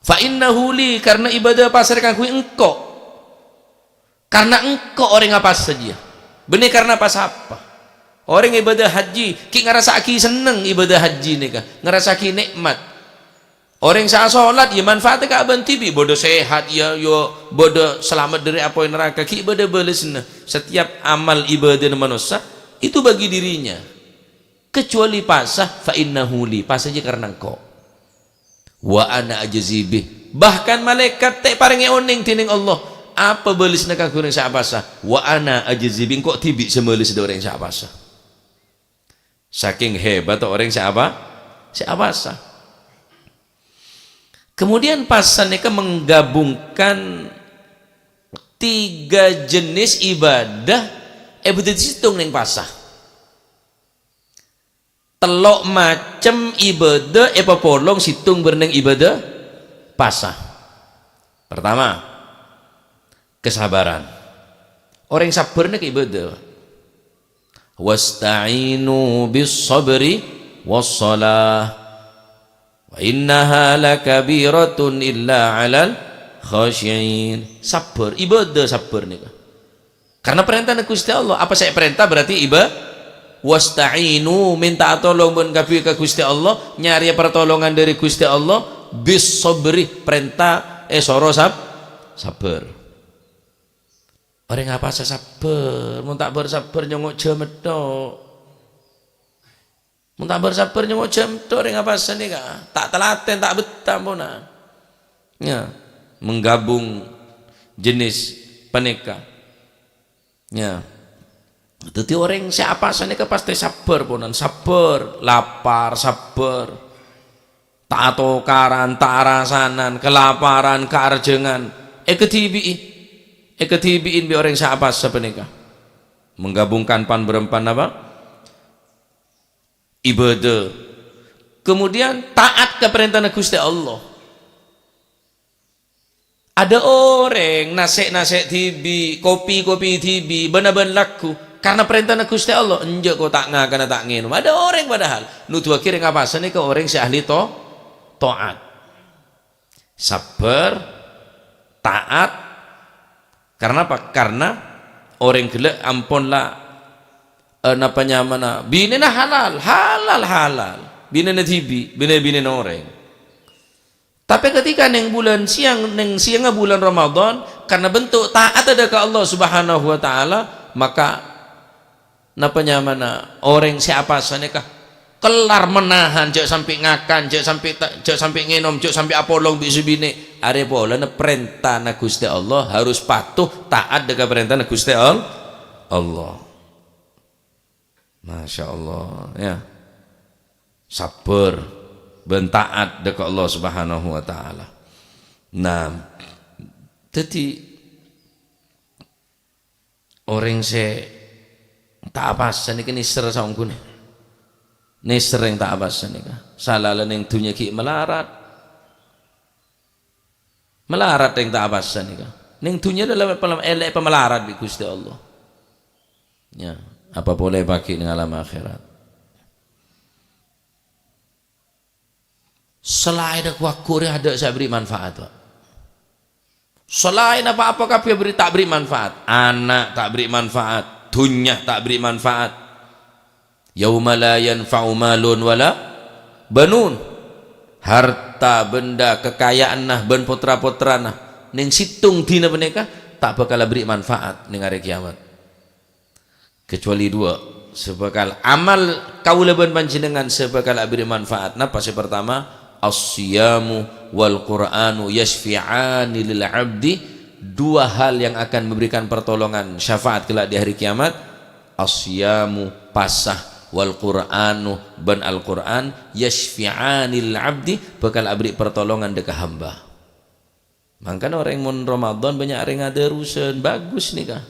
"Fa innahu li," karena ibadah pasa kaangghuy engko'. Karena engko' orèng apasa jiyâ. Bânnè karena pas apa? Orèng ibadah haji, ghi' ngarassa'aghi senneng ibadah haji nèka, ngarassa'aghi nè'mat. Orèng sè asolat, ya manfaatnya ka abâ'na dhibi', bâdâ sehat, ya, yo, bâdâ selamat dari apoy neraka, ghi' bâdâ bâlessanna. Setiap amal ibadahna manossa, itu bagi dirinya. Kecuali pasa, "Fa innahu li," pasa jiyâ karena engko'. "Wa ana ajzi bih." Bahkan malaèkat ta' èparèngè onèng dènèng Allah. Apa bâlessanna kaangghuy orèng sè apasa? "Wa ana ajzi bih," engko' dhibi' sè mabâlessa dâ' orèng sè apasa. Saking hebat orèng sè apa? Sè apasa. Kemudian pasa nèka menggabungkan tiga jenis ibadah, ibadah sèttong neng pasa. Tello' macem ibadah èpapolong sèttong bârneng ibadah pasa. Pertama, kesabaran. Orèng sabbhâr nèka ibadah. "Wasta'inu bis sabri was shalah. Wa innaha lakabiratun illa 'alal khasyi'in." Sabbhâr, ibadah sabbhâr nèka. Karena parèntana Ghustè Allah, apa sè èparènta berarti iba-, "Wasta'inu," mènta'a tolong bân kabbhi ka Ghustè Allah, nyarè partolongan dhâri Ghustè Allah, "bis sabri," parènta èsoro sab-, sabbhâr. Orèng apasa sabbhâr, mon ta' bâr-sabbhâr nyongngo' jhâmèt tok. Mon ta' bâr-sabbhâr nyongngo' jhâmèt tok, orèng apasa nèka? Ta' tèlatèn, ta' bettah ampon. Ya, menggabung jenis panèka. Ya. Dhâddhi orèng sè apasa nèka pastè sabbhâr, ponan. Sabbhâr, lapar, sabbhâr. Ta' atokaran, ta' arasanan, kalaparan, kaarjhângan. Èkadhibi'i. Èkadhibi'in bi' orèng sè apasa panèka. Menggabungkan pan-bârâmpan apa? Ibadah. Kemudian taat ka parèntana Ghustè Allah. Ada orèng nasè'-nasè' dhibi', kopi-kopi dhibi', bân-abân lagghu karena parèntana Ghustè Allah. Enjâ' ko' ta' ngakan, ta' ngènom. Ada orèng padahal nuduwaghi rèng apasa nèka orèng sè ahli to-, to'at. Sabbhâr, taat. Karena apa? Karena orèng ghellâ' ampon la, eh, napa nyamana? Binèna halal, halal, halal. Binèna dhibi', binè-binèna orèng. Tapè ketika neng bulân sèyang, neng sèyangnga bulân Ramadan, karena bentuk taat ada ka Allah Subhanahu wa Ta'ala, maka napa nyamana orèng sè apasa nèka kellar menahan, jhâ' sampè' ngakan, jhâ' sampè' ta-, jhâ' sampè' ngènom, jhâ' sampè' apolong bi' sè binè'. Arè polana parèntana Ghustè Allah harus patuh, taat dâ' ka parèntana Ghustè Al-, Allah. Masya Allah, ya. Sabbhâr bân taat dâ' ka Allah Subhanahu wa Ta'ala. Nah, dhâddhi orèng sè ta' apasa nèka nèser saongghuna. Nèser rèng ta' apasa nèka. Sala la neng dhunnya ghi' malarat. Malarat rèng ta' apasa nèka. Neng dhunnya la èpamalarat bi' Ghustè Allah. Ya, apa polè paghi' neng alam akhèrat. Salaènna ghu-lagghu rè adâ' sè aberri' manfaat, Pak. Salaènna pa-apa kabbhi aberri', ta' aberri' manfaat. Ana' ta' aberri' manfaat, dhunnya ta' aberri' manfaat. "Yauma la yanfa'u malun wala banun." Harta benda, kakayaanna, bân potra-potrana neng sèttong dina panèka ta' bhâkal aberri' manfaat neng arè kèyamat. Kecuali dua, sè bhâkal amal kaulâ bân panjhennengngan sè bhâkal aberri' manfaat. Napa sè partama? "As-siyamu wal Qur'anu yasyfi'ani lil 'abdi." Dua hal yang akan memberikan pertolongan syafaat kelak di hari kiamat. As-siyamu, pasa, wal Qur'anu, bân Al-Qur'an, yasyfi'ani lil 'abdi, bhâkal aberri' pertolongan dâ' ka hamba. Mangkana orèng mon Ramadan bânnya' orèng adhârusan, bagus nèka.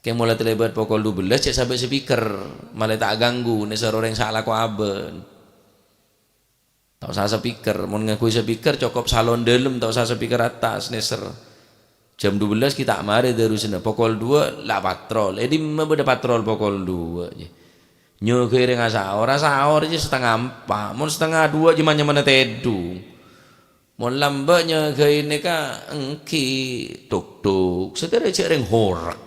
Kèng molaè talèbât pokol dubellâs, cè' sabâ' speaker, malè ta' aganggu, nèser orèng sè alako abâ'. Ta' osa speaker, mon ngangghuy speaker cokop salon dâlem, ta' osa speaker attas, nèser. Jam dubellâs ghi' ta' marè dârusanna, pokol duwâ' la patrol. È dimma bâdâ patrol pokol duwâ', jè? Nyogâi rèng asaor, asaor jè satengnga empa', mon satengnga duwâ' jè man-nyamana tèdung. Mon lambâ' nyogâi nèka èngghi tuk-tuk, satèya jhâ' rèng horek.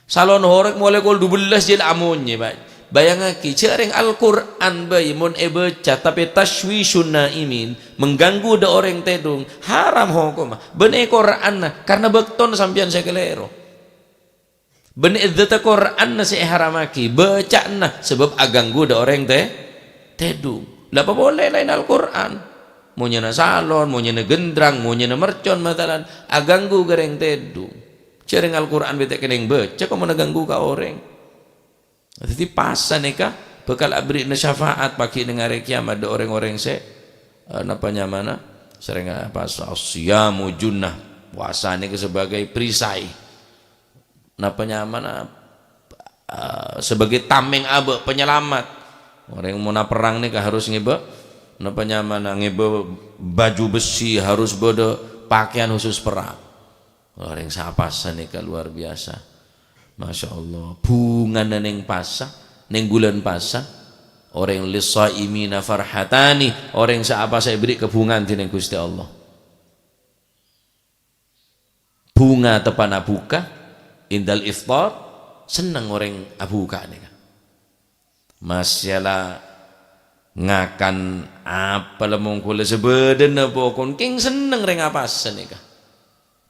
Salon horek molaè kol dubellâs jhâ' la amonyè, Pak. Bâjângaghi, jhâ' rèng Al-Qur'an bhâi mon èbâca tapè tasywisyun naimin, mengganggu dâ' orèng tèdung, haram hokomma. Bân è Qur'anna, karna bâktona sampèyan sè kalèro. Bân è dâtâ Qur'anna sè èharammaghi, bâca'anna sabâb aganggu dâ' orèng tè-, tèdung. La papolè laèn Al-Qur'an. Monyèna salon, monyèna gendrâng, monyèna mercon, masalan, aganggu ka rèng tèdung. Jhâ' rèng Al-Qur'an bhâi ta' kennèng bâca, kok mon aganggu ka orèng. Dhâddhi, pasa nèka bhâkal aberri'na syafaat paghi' neng arè kèyamat dâ' orèng-orèng sè, eh, napa nyamana? Sèrèng, eh, pasa, "As-siyamu junnah." Pasa nèka sebagai perisai. Napa nyamana, eh, sebagai tamèng abâ', penyelamat. Orèng mon aperrang nèka harus ngèbâ, napa nyamana, ngèbâ baju besi, harus bâdâ pakaian khusus perang. Orèng sè apasa nèka luar biasa. Masya Allah, bhungana neng pasa, neng bulân pasa. Orèng, "Lis-shaimina farhatani," orèng sè apasa èberri' kabhungaan dhinèng Ghustè Allah. Bhunga teppa'na bhuka, indal iftar, Senneng orèng abhuka' nèka. Masyaallah ngakan apa la mongghu la sabâdâna pokon kèng senneng rèng apasa nèka.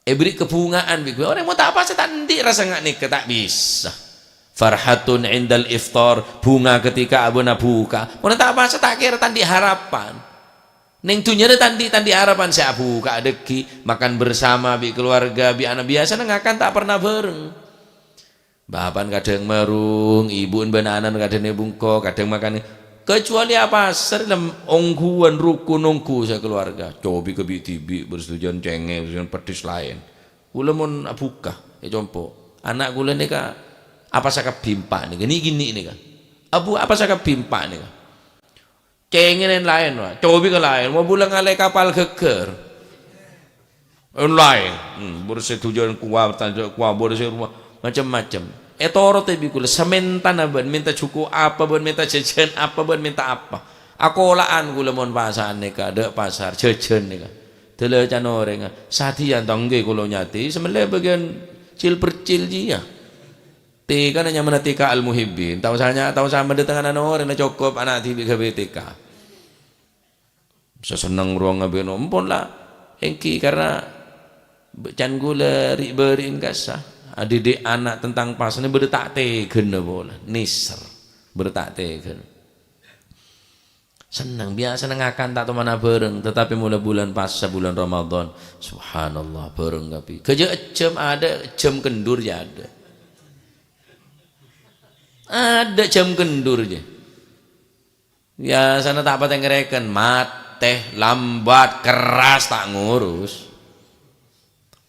Èberri' kabhunga'an bi' ghulâ. Orèng mon ta' apasa ta' andi' rassa nga' nèka ta' bisa. Farhatun indal iftar, bhunga ketika abâ'na bhuka'. Mon ta' apasa ta' kèra ta' andi' harapan. Neng dhunnyana ta' andi', ta' andi' harapan sè abhuka' dhâggi', makan bersama bi' keluarga, bi' ana' biyasana ngakan ta' pernah bhâreng. Bapa'na kadhâng marung, ibu'na bân ana'na kadhâng è bungko, kadhâng makan. Kecuali apasa lem ongghuwân rukun ongghu sakeluarga. Cobi ka bi'-dhibi' bersèdujân cèngè, bersèdujân peddhis laèn. Ghulâ mon abhuka', è compo'. Ana' ghulâ nèka apasa kabbhi empa' nèka, nè'-kènè' nèka. Abu apasa kabbhi empa' nèka. Cèngèna laèn, wa. Cobi ka laèn. Wa bulâ ngalè kapal ghâggâr. Laèn. Hmm, bersèdujân kuwa, tanja' kuwa, bersè rumah. Macem-macem. Ètorotè bi' ghulâ. Samèntana bân mènta juko' apa, bân mènta jhâjhân apa, bân mènta apa. Akola'an ghulâ mon pasa'an nèka, dâ' pasar, jhâjhân nèka. Dâlâ can orèngnga. Sadhiyâ tang ngghi kaulâ nyatè, samellè bâgiyân cil-percil jiyâ. T K na nyamana T K Al-Muhibbin. Ta' osa nya-, ta' osa mandâteng ana' orèng, na cokop ana' dhibi' ghâbây T K. Sasenneng rowa ngabâno. Empon la. Èngghi karna b-, can ghulâ ri'-bâri'in kassa. Adidik ana' tentang pasana bâdâ ta' tèghâna pola. Nèser. Bâdâ ta' tèghâna. Senneng, biyasana ngakan ta' tomana bhâreng, tetapi mula bulan pasa, bulan Ramadan, subhanallah, bhâreng kabbhi. Ghâjâ' ejjhâm, adâ' ejjhâm kendur jâ adâ'. Adâ' jhâm kendur jâ. Biyasana ta' patè ngarèken, matè, lambat, kerras, ta' ngurus.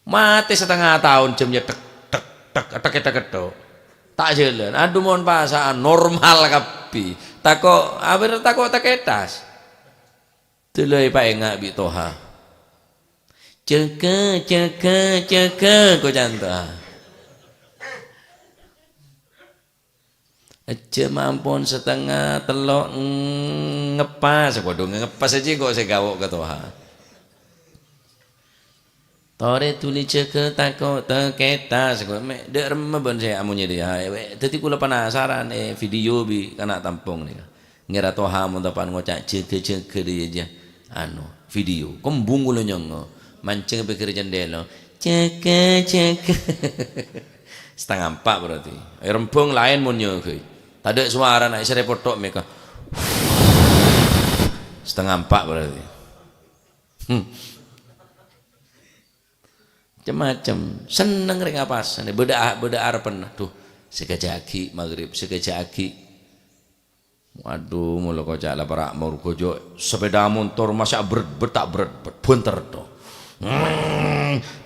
Matè satengnga taon jâmnya tek, tek, tek, tek, tek, tek, tok. Ta' jhâlân. Adhu, mon pasa'an normal kabbhi. Tako', abâr tako' takètas. Dulâ èpaènga' bi' Toha. "Jâgâ, jâgâ, jâgâ," koca'na Toha. Ejjhâm ampon satengnga tello', mm, ngeppas, kodhu ngeppas aja kok sè gawo' ka Toha. Torè dhuli jâgâ tako' takètas, kok me' dâ' remma bân sè amonyè dhi-, ha, we-, dhâddhi kaulâ penasaran, eh, video bi' kana' tampong nèka. Ngèra Toha mon tepa'an ngoca' jâgâ-jâgâ dhi-, jâ-, anu, video. Kembung kaulâ nyongngo. Manjeng è pèggir jendela. Jâgâ, jâgâ. Setengah empat berarti. Eh, rembhâng laèn mon nyâgâi. Tadâ' sowarana, èsèrè potho' mèka. Setengah empat berarti. Hmm. Macem-macem. Senneng rèng apasana. Bâdâ, bâdâ arebbhâ. Duh, sakejjhâ' aghi' maghrib, sakejjhâ' aghi'. Waduh, mula koca' la para' morga jâ' sepeda motor masa' bret-bret, ta' bret-bret, bhunter to.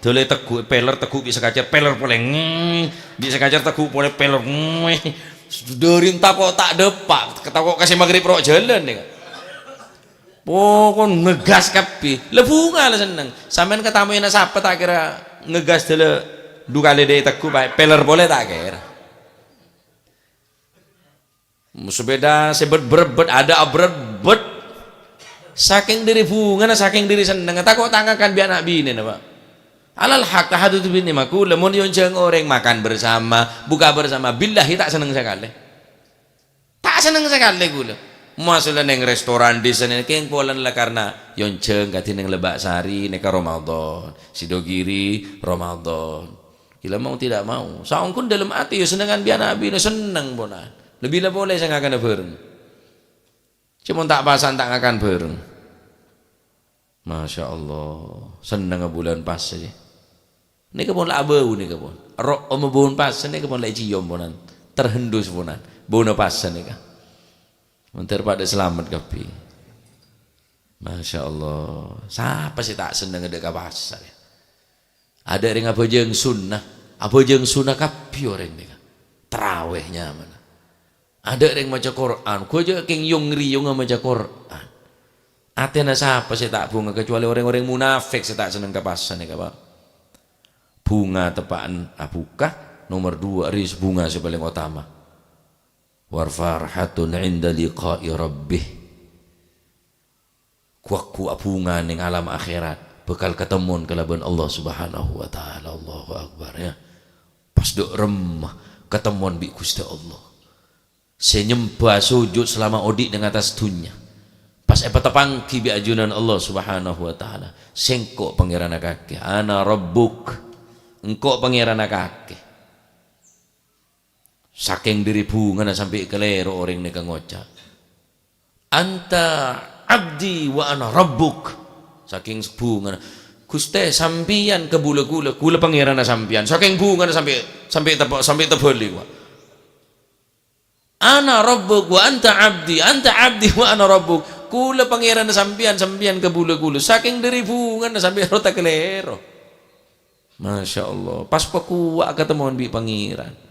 Dâlâ tegghu', peler tegghu' bi' sakacer, peler polè. Bi' sakacer tegghu' polè, peler. Dâri tako' ta' dâpa', tako' ka sè maghrib ro' jhâlân, ya. Pokon ngegas kabbhi. La bhunga la senneng. Sampèyan katamoyana sapa ta' kèra ngegas dâlâ du kalè dâ' tegghu', pa-, peler polè ta' kèra. Sepeda sè bet-, berebbet, adâ' aberebbet. Sakèng dâri bhungana, sakèng dâri sennengnga, tako' ta' ngakan bi' ana' binèna, Pa'. Alal haq, tahadduts bin ni'mah, kaulâ mon èonjhâng orèng makan bersama, buka bersama, billahi ta' senneng sakalè. Ta' senneng sakalè kaulâ. Masalah neng restoran di sana, kèng polana la karna èonjhâng kadhi neng Lebak Sari, nèka Ramadan. Sidogiri, Ramadan. Gila mau tidak mau. Saongghuna dâlem atè ya sennengngan bi' ana' binè senneng pona. Lebbi la polè sè ngakana bhâreng. Cuma ta' pasan ta' ngakan bhâreng. Masya Allah. Sennengnga bulân pasa jâ. Nèka pon la abâu nèka pon. Ro' omma bulân pasa nèka pon la èciom ponan. Terhendus ponan. Bâuna pasa nèka. Montor padâ salamet kabbhi. Masya Allah. Sapa sè ta' senneng dâ' ka pasa, ya? Adâ' rèng abhâjâng sunnah, abhâjâng sunnah kabbhi orèng nèka. Tarawèh nyamana. Adâ' rèng maca Qur'an, ghujâ' kèng yong-riyongnga maca Qur'an. Atèna sapa sè ta' bhunga kecuali orèng-orèng munafik sè ta' senneng ka pasa nèka, Pa'. Bhunga teppa'an abhuka, nomer dua, ris bhunga sè palèng otama. Wa farhatun 'inda liqa'i rabbih. Ghu-lagghu abhunga neng alam akhèrat, bhâkal katemmon kalabân Allah Subhanahu wa Ta'ala. Allahu Akbar, ya. Pas dâ' remma, Katemmowan bi' Ghustè Allah. Sè nyembâ sojud salama odi' neng attas dhunnya. Pas èpateppangghi bi' ajunan Allah Subhanahu wa Ta'ala. Sèngko' Pangèranna kakè. Ana Rabbuk. Engko' Pangèranna kakè. Sakèng dhâri bhungana sampè' kalèro orèng nèka ngoca', "Anta abdi wa ana rabbuk." Sakèng bhungana, "Ghustè, sampèyan kabulâ ghulâ, ghulâ pangèranna sampèyan." Sakèng bhungana sampè', sampè' tepo-, sampè' tabâli, Pak. "Ana rabbuk wa anta abdi, anta abdi wa ana rabbuk." "Ghulâ pangèranna sampèyan, sampèyan kabulâ ghulâ." Sakèng dhâri bhungana sampè' rota kalèro. Masya Allah, pas pakowa' katemmowan bi' Pangèran.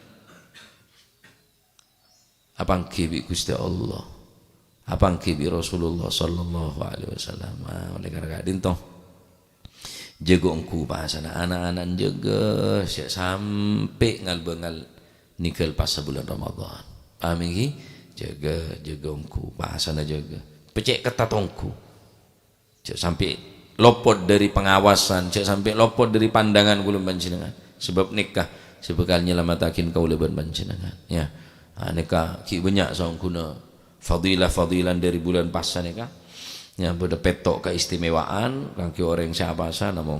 Apangghi bi' Ghustè Allah. Apangghi bi' Rasulullah sallallahu alaihi wasallam. Ah, oleh karena ka'dinto, jâgâ ongghu pasana, ana'-ana' jâgâ, sè sampè' ngal-bângal nèngghâl pasa bulân Ramadan. Paham ènggi? Jâgâ, jâgâ ongghu pasana, jâgâ. Pècè' ketat ongghu. Jhâ' sampè' lopot dhâri pangawasan, jhâ' sampè' lopot dhâri pandangan kaulâ panjhennengngan. Sabâb nèka sè bhâkal nyalamettaghi kaulâ bân panjhennengngan, ya. Ah, nèka ghi' bânnya' saongghuna fadilah-fadilah dhâri bulân pasa nèka. Ya, bâdâ pètto' keistimewaan kaangghuy orèng sè apasa, namong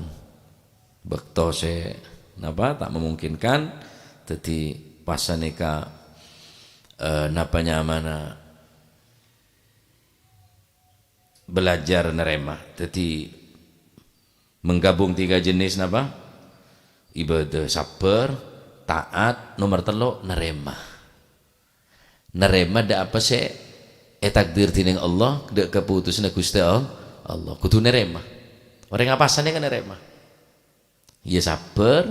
bâkto sè, napa, ta' memungkinkan. Dhâddhi, pasa nèka, eh, napa nyamana belajar narèma. Dhâddhi, menggabung tiga jenis napa? Ibadah, sabbhâr, taat, nomor tello', narèma. Narèma dâ' apa sè ètakdir dhinèng Allah, dâ' kaputusanna Ghustè All-, Allah. Kodhu narèma. Orèng apasana kan narèma. Iyâ sabbhâr,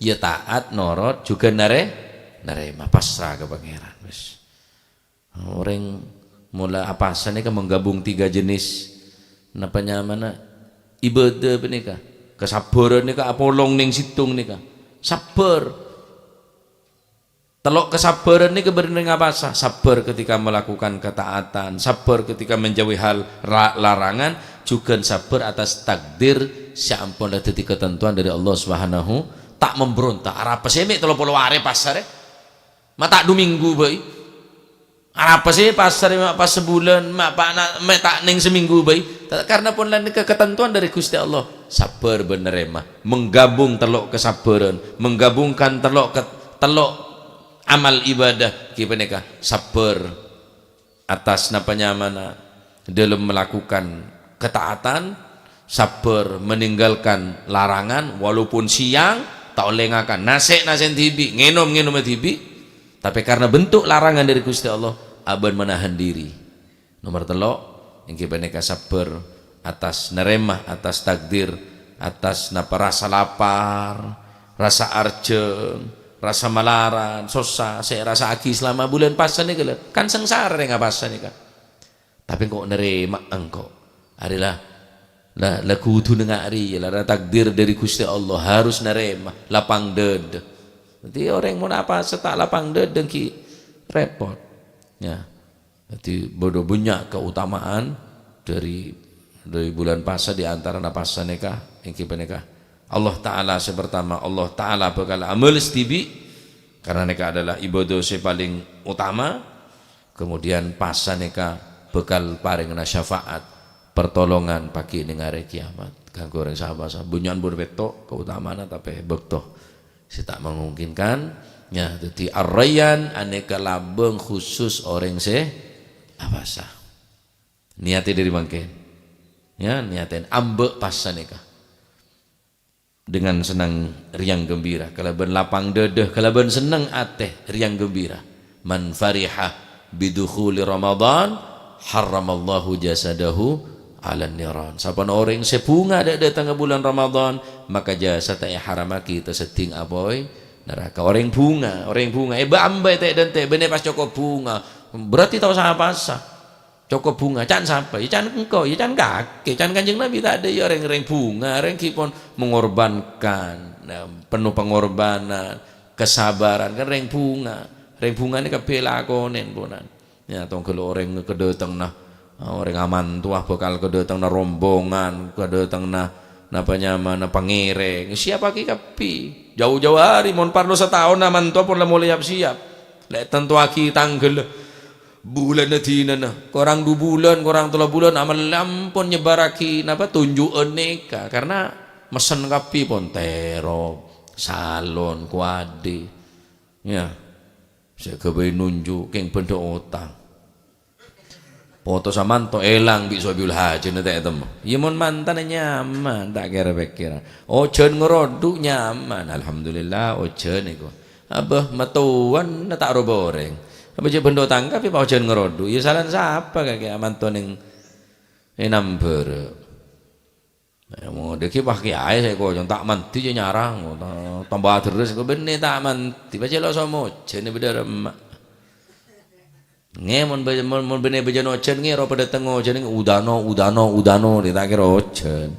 iyâ taat, norot, jhughân narè-, narèma, pasra ka Pangèran, wis. Orèng mola apasa nèka menggabung tiga jenis, napa nyamana, ibadah panèka. Kasabbhârân nèka apolong neng sèttong nèka. Sabbhâr. Tello' kasabbhârân nèka bâdâ neng apasa? Sabbhâr ketika melakukan ketaatan, sabbhâr ketika menjauhi hal ra-, larangan, jhughân sabbhâr atas takdir sè ampon la dhâddhi katantowan dhâri Allah Subhanahu, ta' mambronta. Arapa sè mè' tello polo arè pasarè? Ma' ta' du minggu bhâi. Arapa sè pasarè ma' pas sabulân, ma' pa-, na-, ma' ta' neng saminggu bhâi. Ta-, karna pon la nèka katantowan dhâri Ghustè Allah. Sabbhâr bân narèma. Menggabung tello' kasabbhârân. Menggabungkan tello' ke-, tello' amal ibadah. Ghi panèka sabbhâr atas napa nyamana dalam melakukan ketaatan, sabbhâr meninggalkan larangan, walaupun siang, ta' ollè ngakan, nasè', nasè' dhibi', ngènom, ngènom dhibi', tapè karna bentuk larangan dhâri Ghustè Allah, abân menahan diri. Nomor tello', ènggi panèka sabbhâr atas narèma, atas takdir, atas napa rasa lapar, rasa arjhâng, rasa malarat, sossa, sè èrassa'aghi salama bulân pasa nèka lho. Kan sangsara rèng apasa nèka. Tapè engko' narèma engko'. Arè la, la, la kodhu nengnga' rèya, la, la takdir dhâri Ghustè Allah, harus narèma, lapang dâdâ. Dhâddhi orèng mon apasa ta' lapang dâdâ ghi' rèpot. Ya. Dhâddhi bâdâ bânnya' keutamaan dhâri, dhâri bulân pasa, di antarana pasa nèka, ènggi panèka Allah Ta'ala sè pertama, Allah Ta'ala bhâkal amales dhibi', karna nèka adalah ibadah sè palèng utama. Kemudian pasa nèka bhâkal parèngana syafaat, pertolongan paghi' neng arè kiamat. Kaangghuy orèng sè apasa, bânnya'an bâdâ pètto' keutamaanna, tapè bâkto sè ta' memungkinkan. Ya, dhâddhi Ar-Rayyan anèka labâng khusus orèng sè apasa. Niyatè dhâri mangkèn. Ya, niyatè ambek pasa nèka. Dengan senang riang gembira, kalabân lapang dâdâ, kalabân senneng atè, riang gembira. "Man fariha bidukhuli Ramadan, harramallahu jasadahu 'alan niran." Sapana orèng sè bhunga dâ-, dâtengnga bulân Ramadan, maka jasadda èharamaghi taseddhing apoy naraka. Orèng bhunga, orèng bhunga, è, bâ-, ambâ' tè'-dântè', bânnè pas cokop bhunga, berarti tao sa-apasa. Cokop bhunga, can sapa? Ya, can engko', ya, can kakè, can Kanjeng Nabi tadâ', ya, rèng-rèng bhunga, rèng ghi' pon mengorbankan, nah, penuh pengorbanan, kesabaran, kan rèng bhunga. Rèng bhunga nèka kabbhi lakonè, ponan. Ya, tongghâl orèng kadâtengnga, orèng amantowa bhâkal kadâtengnga rombongan, kadâtengnga Napa nyamana pangèrèng? Siapaghi kabbhi. Jhâu-jhâu arè, mon parlo sataonna manto pon la molaè yap-siyap. Lè' tantowaghi tangghâl, bulânna, dinana. Korang du bulân, korang tello bulân, amalla ampon nyebbarraghi napa, tunju'an nèka. Karna messen kabbhi pon terop, salon, kowadhi. Ya. Sè èghâbây nunju' kèng bhândhâ otang. Poto samanto èlang bi' Sobiul Hajina ta' ètemmo. Iyâ, mon mantana nyaman, ta' kèra-pèkkèra. Ojhân ngaroddhu' nyaman, alhamdulillah, ojhân èko. Abâ, mattowana ta' roba orèng. Apa jhâ' bhândhâ otang kabbhi pas ojhân ngaroddhu'. Iyâ, salana sapa kakè amanto nèng è nambhârâ'? Mon dhâggi' pas kèyaè sè èkocong, ta' mandhi jhâ' nyarang, ta-, tamba aderres, kok bânnè ta' mandhi, pas cè' lo' somojhân bâdâ remma'. Ngè, mon bâ-, mon, mon bânnè bâjâna ojhân, ngè, ro padâ tengnga ojhân, ngè, udano, udano, udano, ta' kèra ojhân.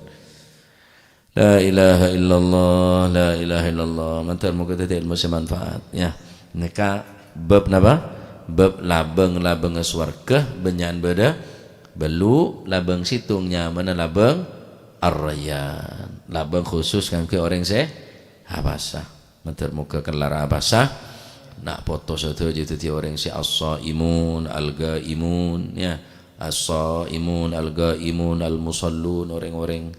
La ilaha illallah, la ilaha illallah. Mandhâr moghâ dhâddhi èlmo sè manfaat, ya. Nèka bab napa? Bab labâng-labângnga sowarghâ, bânnya'an bâdâ bâllu', labâng sèttong nyamana labâng Ar-Rayyan. Labâng khusus kaangghuy orèng sè apasa. Mandhâr moghâ kellar apasa. Na' poto sadhâjâ dhâddhi orèng sè as-shaimun, al-ghaimun, ya. As-shaimun, al-ghaimun, al-mushallun, orèng-orèng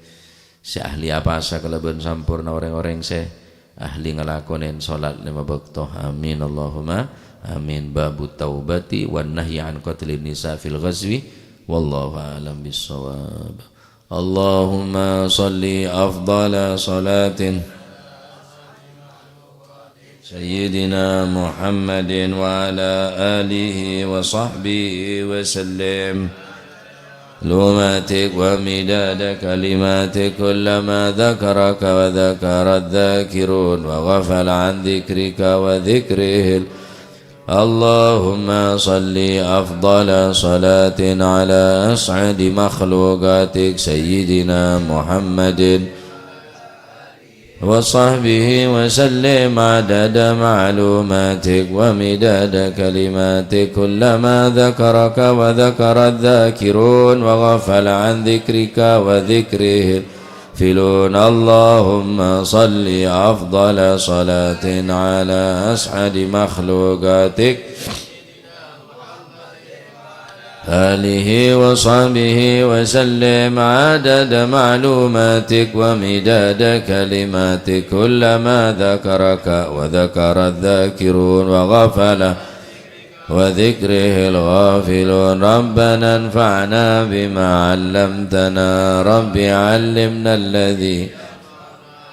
sè ahli apasa kalabân samporna, orèng-orèng sè ahli ngalakonè sholat lèma bâkto. Amin, Allahumma amin. Babut taubati wan nahyi an qatlin nisa fil ghazwi. Wallahu a'lam bissawab. Allahumma shalli afdhala shalatin Sayyidina Muhammadin wa ala alihi wa sahbihi wa sallim. Lumatik wa midada kalimatik kullama dzakaraka wa dzakara dzakirun wa ghafala an dzikrika wa dzikrihil. Allahumma shalli afdhala shalatin ala as'adi makhluqatik Sayyidina Muhammadin wa sahbihi wa sallim adada ma'lumatik wa midada kalimatik kullama dzakaraka wa dzakara dzakirun wa ghafala an dzikrika wa dzikrihil ghafilun. Allahumma shalli afdhala shalatin ala as'adi makhluqatik alihi wa sahbihi wa sallim adada ma'lumatik wa midada kalimatik kullama dzakaraka wa dzakara dzakirun wa ghafala wa dzikrihil ghafilun. Rabbana anfa'na bima 'allamtana. Rabbi 'allimna alladzi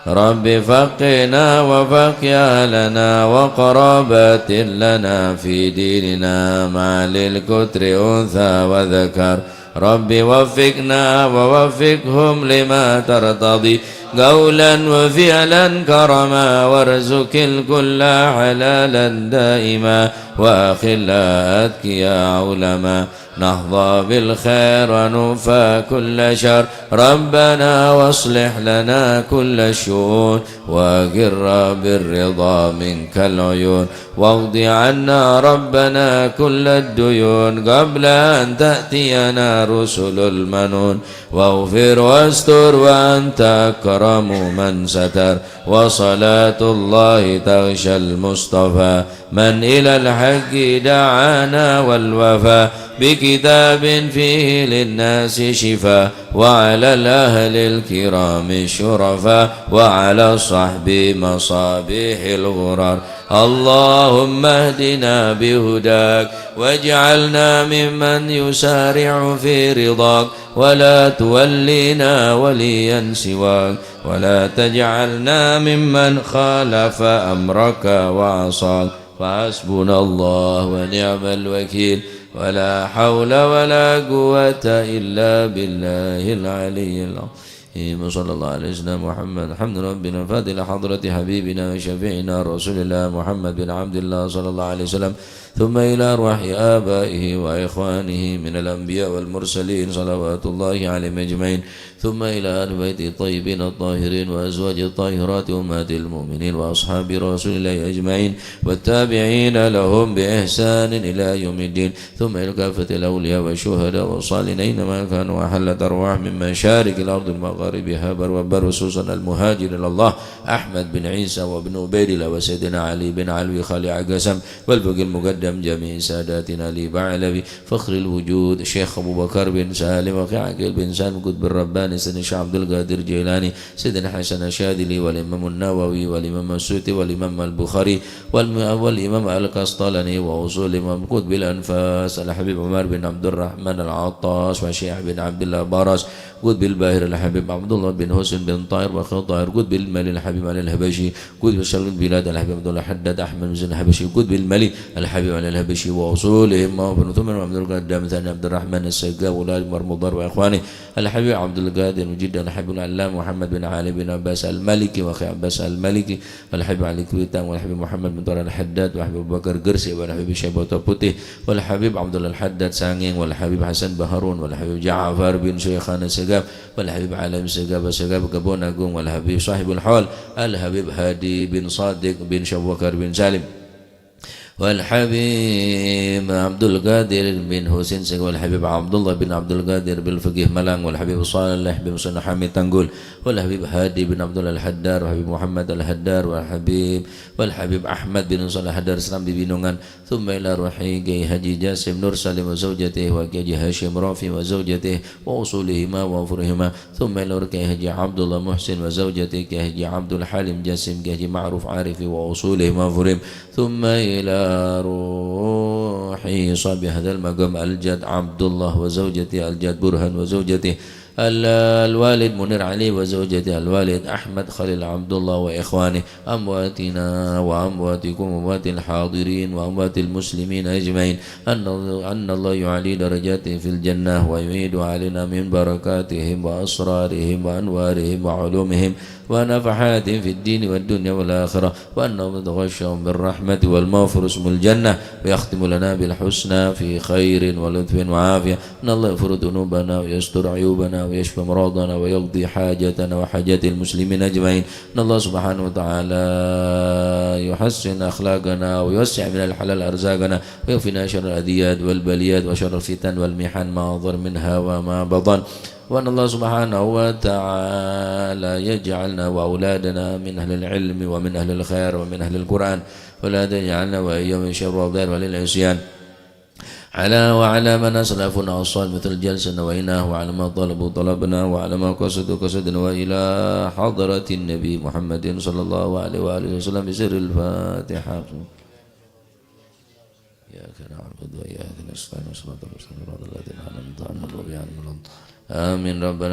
Rabbi faqqihna wa faqqih ahlana wa qarabatin lana fi dinina ma'al kulli untha wa dzakar. Rabbi waffiqna wa waffiqhum lima tartadi qawlan wa fi'lan karama warzuqil kulla halalan daima wa akhilla atqiya ulama. نحظى بالخير ونكفى كل شر. ربنا وأصلح لنا كل الشؤون وأقر بالرضا منك العيون واقض عنا ربنا كل الديون قبل أن تأتينا رسل المنون واغفر واستر وأنت أكرم من ستر وصلاة الله تغشى المصطفى من إلى الحق دعانا والوفا بكتاب فيه للناس شفاء وعلى الأهل الكرام الشرفاء وعلى الصحب مصابيح الغرر. اللهم اهدنا بهداك واجعلنا ممن يسارع في رضاك ولا تولينا وليا سواك ولا تجعلنا ممن خالف أمرك وعصاك. فحسبنا الله ونعم الوكيل. ولا حول ولا قوة إلا بالله العلي العظيم. وصلى الله على سيدنا محمد. الحمد لله ربنا فاتح حضرة حبيبنا وشفيعنا رسول الله محمد بن عبد الله صلى الله عليه وسلم. ثم إلى أرواح آبائه وإخوانه من الأنبياء والمرسلين صلوات الله عليهم أجمعين، ثم إلى أهل بيته الطيبين الطاهرين وأزواجه الطاهرات أمهات المؤمنين وأصحاب رسول الله أجمعين والتابعين لهم بإحسان إلى يوم الدين، ثم إلى كافة الأولياء والشهداء والصالحين أينما كانوا وحلت أرواح من مشارق الأرض ومغاربها بر وبحر، خصوصا المهاجر إلى الله أحمد بن عيسى وابن عبيد الله وسيدنا علي بن علوي خليع قسم والفقيه المقدم جميع ساداتنا علي بعلوي فخر الوجود الشيخ أبو بكر بن سالم وأخيه عقيل بن سالم القطب الرباني سيدنا الشيخ عبد القادر الجيلاني سيدنا الحسن الشاذلي والإمام النووي والإمام السيوطي والإمام البخاري والم-، والإمام القسطلاني وأصول الإمام القطب الأنفاس الحبيب عمر بن عبد الرحمن العطاس والشيخ بن عبد الله براس قطب الباهر الحبيب عبد الله بن حسين بن طاهر وأخيه طاهر قطب المالي الحبيب علي الحبشي قطب شرق البلاد الحبيب عبد الله الحداد أحمد بن الحبشي قطب المالي الحبيب علي الحبشي وأصولهم وبن ثم عبد القادر ثاني عبد الرحمن السقاف وأولاد عمر مضر وإخوانه الحبيب عبد القادر مجد الحبيب العلامة محمد بن علي بن عباس المالكي وأخيه عباس المالكي والحبيب علي كويتان والحبيب محمد بن طاهر الحداد والحبيب أبو بكر قرسي والحبيب شيبة بطة بوتيه والحبيب عبد الله الحداد سانجينج والحبيب حسن بهارون والحبيب جعفر بن شيخان السقاف والحبيب علي بن سقاف السقاف كبون أقوم والحبيب صاحب الحول الحبيب هادي بن صادق بن شيخ أبو بكر بن سالم والحبيب عبد القادر بن حسين السقاف والحبيب عبد الله بن عبد القادر بالفقيه ملانج والحبيب صالح بن حسين حامد تنقول والحبيب هادي بن عبد الله الحداد والحبيب محمد الحداد والحبيب والحبيب أحمد بن صالح الحداد سرامبي بنونغان ثم إلى روح كي حاجي جاسم نور سليم وزوجته وكي حاجي هاشم رافي وزوجته وأصولهما وفروعهما ثم إلى روح كي حاجي عبد الله محسن وزوجته كي حاجي عبد الحليم جاسم كي حاجي معروف عارف وأصولهما وفروعهما ثم إلى روح صاحب هذا المقام الجد عبد الله وزوجته الجد برهان وزوجته ال-، الوالد منير علي وزوجته الوالد أحمد خليل عبد الله وإخوانه أمواتنا وأمواتكم وأموات الحاضرين وأموات المسلمين أجمعين أن، أن الله يعلي درجاته في الجنة ويعيد علينا من بركاتهم وأسرارهم وأنوارهم وعلومهم ونفحاتهم في الدين والدنيا والآخرة وأن يتغشاهم بالرحمة والمغفرة ثم الجنة ويختم لنا بالحسنى في خير ولطف وعافية أن الله يغفر ذنوبنا ويستر عيوبنا ويشفي أمراضنا ويقضي حاجتنا وحاجات المسلمين أجمعين. أن الله سبحانه وتعالى يحسن أخلاقنا ويوسع من الحلال أرزاقنا ويكفينا شر الأذيات والبليات وشر الفتن والمحن ما ظهر منها وما بطن. وأن الله سبحانه وتعالى يجعلنا وأولادنا من أهل العلم ومن أهل الخير ومن أهل القرآن. ولا تجعلنا وإياهم من شر الضلال والعصيان. على وعلى من أسلفنا الصالح مثل جلسنا وإناه وعلى ما طلبوا طلبنا وعلى ما قصدوا قصدنا وإلى حضرة النبي محمد صلى الله عليه وآله وسلم بسر الفاتحة. إياك نعبد وإياك نستعين، صراط الذين أنعمت عليهم غير المغضوب عليهم ولا الضالين. آمين. ربنا